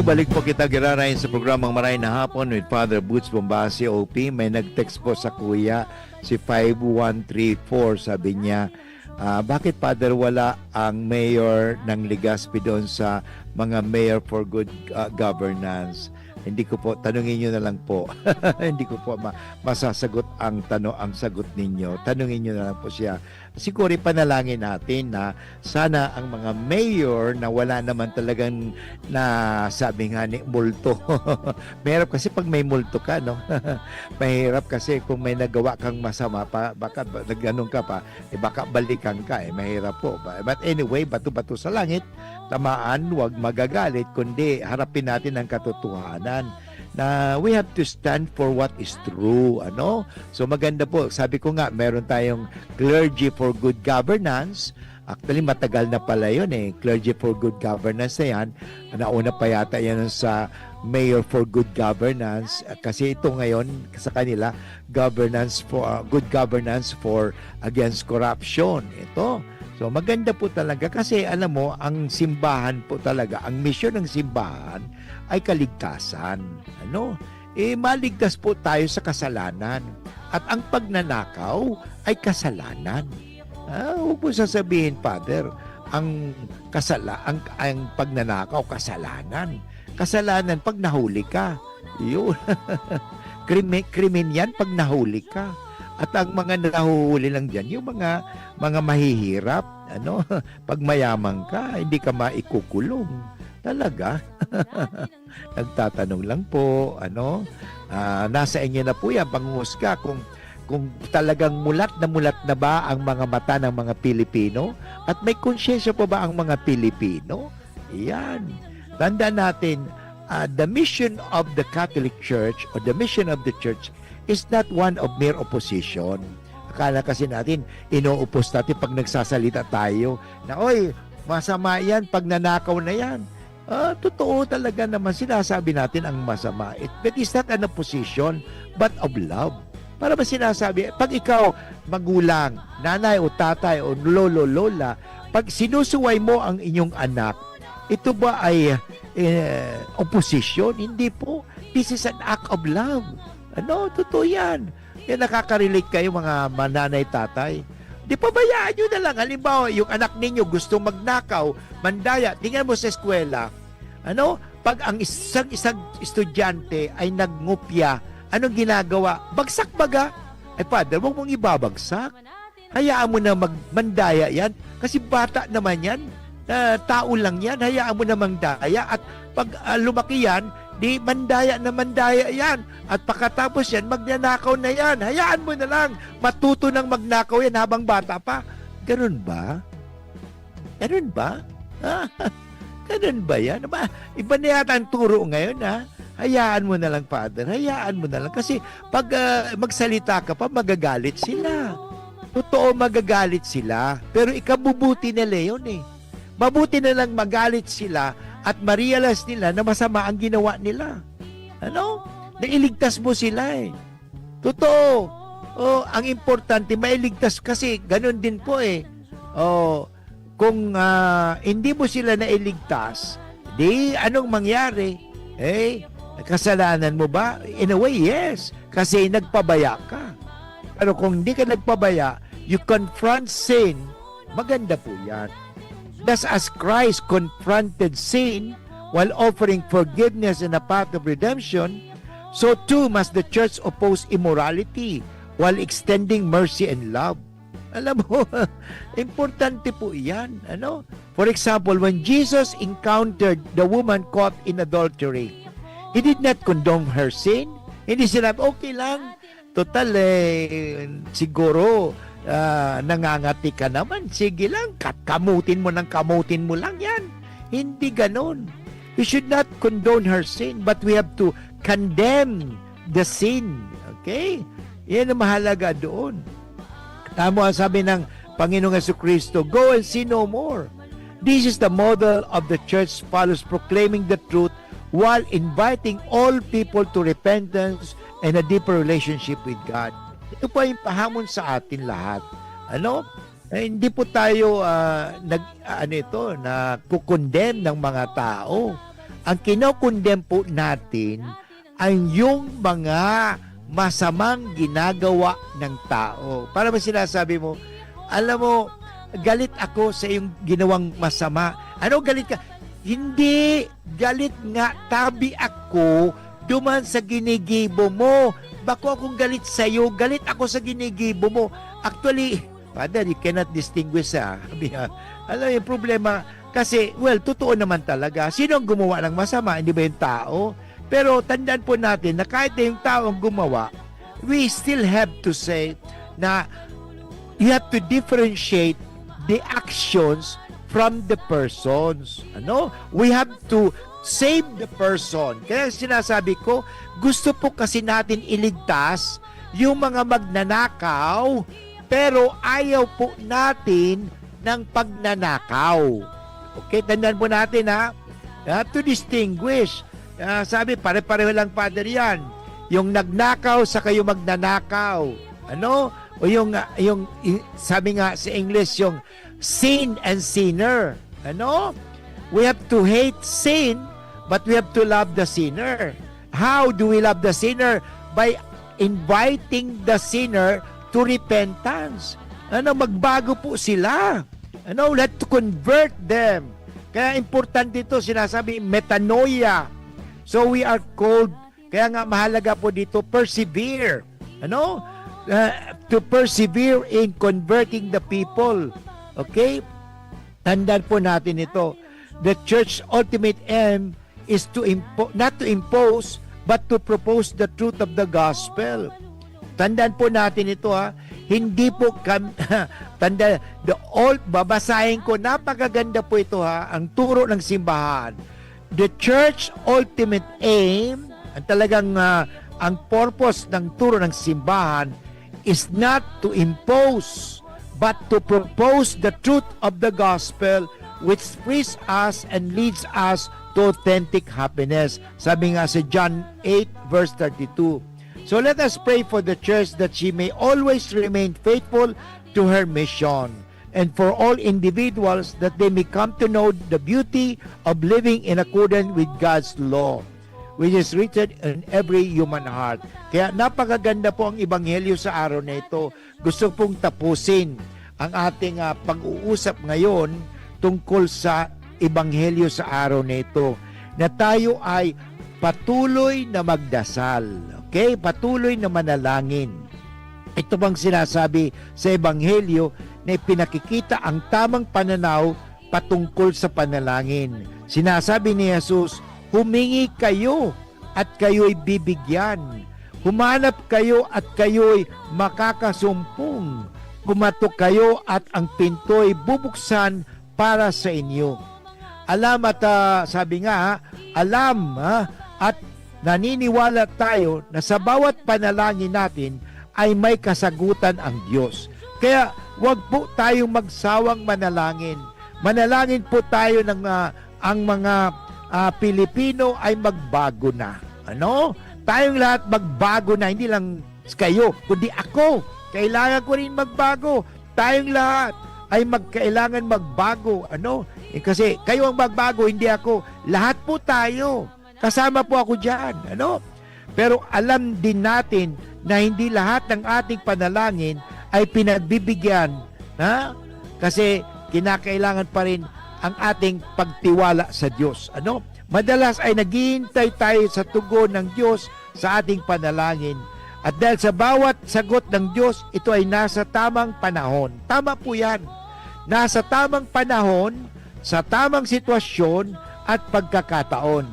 Balik po kita, giraray, sa programang Maray na Hapon with Father Boots Bombasi, O P. May nag-text po sa kuya, si five one three four. Sabi niya, ah, "Bakit, Father, wala ang mayor ng Legazpi doon sa mga mayor for good, ah, governance?" Hindi ko po, tanungin niyo na lang po. Hindi ko po ma-, masasagot ang tano-, ang sagot ninyo. Tanungin niyo na lang po siya. Siguro ipanalangin natin na sana ang mga mayor na wala naman talagang nasabi nga ni multo. Mahirap kasi pag may multo ka, no? Mahirap kasi kung may nagawa kang masama pa, baka ba-, nag-anong ka pa, eh, baka balikan ka, eh, mahirap po. Ba-, but anyway, bato-bato sa langit, tamaan, wag magagalit, kundi harapin natin ang katotohanan na we have to stand for what is true, ano? So, maganda po. Sabi ko nga, meron tayong Clergy for Good Governance. Actually, matagal na pala yun eh. Clergy for Good Governance na yan. Nauna pa yata yan sa Mayor for Good Governance. Kasi ito ngayon, sa kanila, governance for, uh, good governance for against corruption. Ito. So, maganda po talaga kasi, alam mo, ang simbahan po talaga, ang misyon ng simbahan ay kaligtasan. Ano? Eh, maligtas po tayo sa kasalanan. At ang pagnanakaw ay kasalanan. Ah, huwag mo sasabihin, Father, ang kasala-, ang, ang pagnanakaw, kasalanan. Kasalanan pag nahuli ka. Yun. Krimi-, krimen yan pag nahuli ka. At ang mga nahuhuli lang dyan, yung mga, mga mahihirap, ano, pag mayaman ka, hindi ka maikukulong. Talaga? Nagtatanong lang po, ano? Ah, nasa inyo na po yan, panghusga kung, kung talagang mulat na mulat na ba ang mga mata ng mga Pilipino? At may konsyensya pa ba ang mga Pilipino? Yan. Tandaan natin, ah, the mission of the Catholic Church or the mission of the Church is not one of mere opposition. Akala kasi natin, inoopos natin pag nagsasalita tayo na, "Oy, masama yan, pagnanakaw na yan." Ah, totoo talaga naman, sinasabi natin ang masama. It, that is not an opposition, but of love. Para ba sinasabi, pag ikaw, magulang, nanay o tatay o lolo, lola, pag sinusuway mo ang inyong anak, ito ba ay, eh, opposition? Hindi po. This is an act of love. Ano? Totoo yan. Kaya nakaka-relate kayo, mga mananay, tatay. Di, pabayaan nyo na lang. Halimbawa, yung anak ninyo gustong magnakaw, mandaya, tingnan mo sa eskwela, ano? Pag ang isang, isang estudyante ay nagngopya, anong ginagawa? Bagsak baga. Ay, Father, wag mong ibabagsak. Hayaan mo na mag-, mandaya yan. Kasi bata naman yan. Ah, tao lang yan. Hayaan mo na mandaya. At pag, ah, lumaki yan, di mandaya na mandaya yan. At pagkatapos yan, magnanakaw na yan. Hayaan mo na lang. Matuto nang magnakaw yan habang bata pa. Ganun ba? Ganun ba? Ha? Ganun ba yan? Ba, iba na yata ang turo ngayon, ha? Hayaan mo na lang, Father. Hayaan mo na lang. Kasi pag, ah, magsalita ka pa, magagalit sila. Totoo, magagalit sila. Pero ikabubuti nila yun, eh. Mabuti na lang magalit sila at ma-realize nila na masama ang ginawa nila. Ano? Nailigtas mo sila, eh. Totoo. Oh, ang importante, mailigtas kasi ganun din po, eh. Oh, kung, ah, hindi mo sila nailigtas, di anong mangyari? Eh, kasalanan mo ba? In a way, yes. Kasi nagpabaya ka. Pero kung hindi ka nagpabaya, you confront sin, maganda po yan. Just as Christ confronted sin while offering forgiveness and a path of redemption, so too must the church oppose immorality while extending mercy and love. Alam mo, importante po iyan, ano? For example, when Jesus encountered the woman caught in adultery, He did not condone her sin. Hindi sinabi, "Okay lang, total, eh, siguro, ah, nangangati ka naman. Sige lang, kat-, kamutin mo ng kamutin mo lang yan." Hindi ganon. We should not condone her sin, but we have to condemn the sin. Okay? Yan ang mahalaga doon. Tamo ang sabi ng Panginoong Jesucristo, "Go and sin no more." This is the model of the church follows, proclaiming the truth while inviting all people to repentance and a deeper relationship with God. Ito po ay pahamon sa atin lahat. Ano? Eh, hindi po tayo, ah, nag-, ano ito, nagko-condemn ng mga tao. Ang kinokondem po natin ay yung mga masamang ginagawa ng tao. Para ba sinasabi mo, alam mo, galit ako sa iyong ginawang masama. Ano, galit ka? Hindi, galit nga, tabi ako duman sa ginigibo mo. Bako akong galit sa'yo, galit ako sa ginigibo mo. Actually, Father, you cannot distinguish, ah. Sabi niya, alam mo yung problema, kasi, well, totoo naman talaga. Sino ang gumawa ng masama? Hindi ba yung tao? Pero tandaan po natin na kahit na yung tao ang gumawa, we still have to say na you have to differentiate the actions from the persons. Ano? We have to save the person. Kaya sinasabi ko, gusto po kasi natin iligtas yung mga magnanakaw, pero ayaw po natin ng pagnanakaw. Okay, tandaan po natin, ha? You have to distinguish. Ah, sabi, pare-pareho lang, Father, yan. Yung nagnakaw sa kayo magnanakaw. Ano? O yung, ah, yung, i- sabi nga sa English, yung sin and sinner. Ano? We have to hate sin, but we have to love the sinner. How do we love the sinner? By inviting the sinner to repentance. Ano, magbago po sila. Ano, we have to convert them. Kaya importante ito, sinasabi, metanoia. So we are called, kaya nga mahalaga po dito, persevere. Ano? Uh, to persevere in converting the people. Okay? Tandaan po natin ito. The church ultimate aim is to impo- not to impose, but to propose the truth of the gospel. Tandaan po natin ito, ha. Hindi po kam- tanda the all babasahin ko, napakaganda po ito, ha. Ang turo ng simbahan. The church ultimate aim, ang talagang ah, ang purpose ng turo ng simbahan is not to impose, but to propose the truth of the gospel, which frees us and leads us to authentic happiness. Sabi nga sa John eight verse thirty-two. So let us pray for the church that she may always remain faithful to her mission, and for all individuals that they may come to know the beauty of living in accordance with God's law, which is written in every human heart. Kaya napakaganda po ang ebanghelyo sa araw na ito. Gusto pong tapusin ang ating ah, pag-uusap ngayon tungkol sa ebanghelyo sa araw na ito, na tayo ay patuloy na magdasal. Okay? Patuloy na manalangin. Ito bang sinasabi sa ebanghelyo na ipinakikita ang tamang pananaw patungkol sa panalangin? Sinasabi ni Jesus, "Humingi kayo at kayo'y bibigyan. Humanap kayo at kayo'y makakasumpong. Kumatok kayo at ang pinto'y bubuksan para sa inyo." Alam at, ah, sabi nga, ha, alam, ha, at naniniwala tayo na sa bawat panalangin natin ay may kasagutan ang Diyos. Kaya wag po tayong magsawang manalangin. Manalangin po tayo ng, ah, ang mga, ah, Pilipino ay magbago na. Ano? Tayong lahat magbago na, hindi lang kayo, kundi ako. Kailangan ko rin magbago. Tayong lahat ay magkailangan magbago. Ano? Eh, kasi kayo ang magbago, hindi ako. Lahat po tayo. Kasama po ako diyan. Ano? Pero alam din natin na hindi lahat ng ating panalangin ay pinagbibigyan, ha? Kasi kinakailangan pa rin ang ating pagtiwala sa Diyos. Ano? Madalas ay naghihintay tayo sa tugon ng Diyos sa ating panalangin. At dahil sa bawat sagot ng Diyos, ito ay nasa tamang panahon. Tama po yan. Nasa tamang panahon, sa tamang sitwasyon at pagkakataon.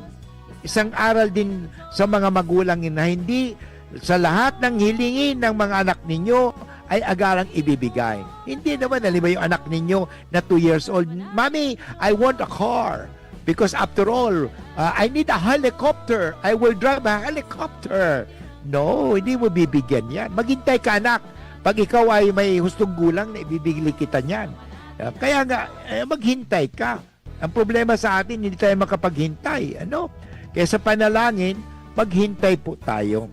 Isang aral din sa mga magulang na hindi sa lahat ng hilingin ng mga anak ninyo ay agarang ibibigay. Hindi naman, halimbawa, yung anak ninyo na two years old, "Mommy, I want a car." Because after all, uh, "I need a helicopter. I will drive a helicopter." No, hindi mo bibigyan yan. Maghintay ka, anak. Pag ikaw ay may hustong gulang na ibibigay kita niyan. Uh, kaya nga, eh, maghintay ka. Ang problema sa atin, hindi tayo makapaghintay. Ano? Kaya sa panalangin, maghintay po tayo.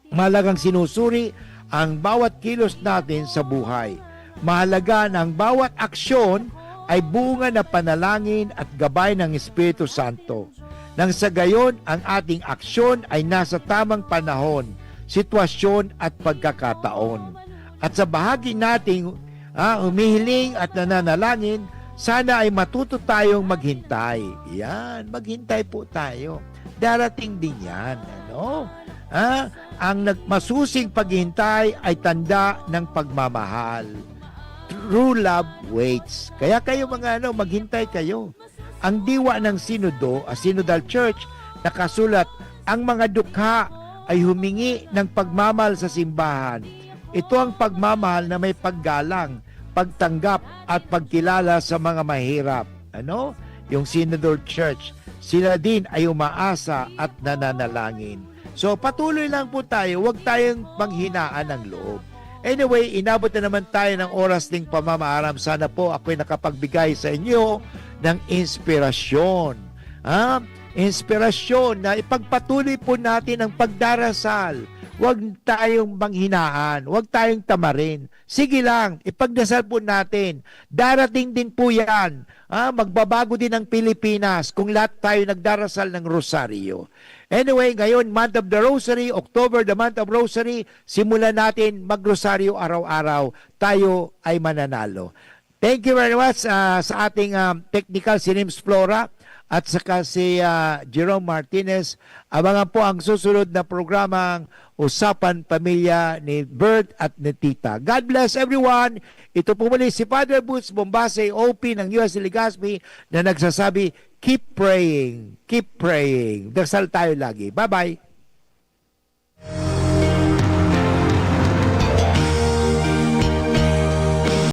Mahalagang sinusuri ang bawat kilos natin sa buhay. Mahalaga na ang bawat aksyon ay bunga ng panalangin at gabay ng Espiritu Santo. nang sa gayon ang ating aksyon ay nasa tamang panahon, sitwasyon at pagkakataon. At sa bahagi nating ah, humihiling at nananalangin, sana ay matuto tayong maghintay. Yan, maghintay po tayo. Darating din yan. Ano? Ah, ang nagmasusing paghihintay ay tanda ng pagmamahal. True love waits. Kaya kayo mga ano, maghintay kayo. Ang diwa ng sinodo, a synodal church, nakasulat, ang mga dukha ay humingi ng pagmamahal sa simbahan. Ito ang pagmamahal na may paggalang, pagtanggap at pagkilala sa mga mahirap. Ano? Yung Synodal Church, sila din ay umaasa at nananalangin. So, patuloy lang po tayo, huwag tayong panghinaan ng loob. Anyway, inabot na naman tayo ng oras ng pamamaaram. Sana po ako'y nakapagbigay sa inyo ng inspirasyon. Ha? Inspirasyon na ipagpatuloy po natin ang pagdarasal. Huwag tayong manghinaan, huwag tayong tamarin. Sige lang, ipagdasal po natin. Darating din po yan. Ah, magbabago din ang Pilipinas kung lahat tayo nagdarasal ng rosaryo. Anyway, ngayon, month of the rosary, October, the month of rosary, simulan natin magrosaryo araw-araw. Tayo ay mananalo. Thank you very much ah, sa ating ah, technical, si Nims Flora, at saka si ah, Jerome Martinez. Abangan po ang susunod na programang Usapan Pamilya ni Bert at ni Tita. God bless everyone. Ito po muli si Father Boots Bombase, O P ng U S Legazpi, na nagsasabi, keep praying, keep praying. Dasal tayo lagi. Bye-bye.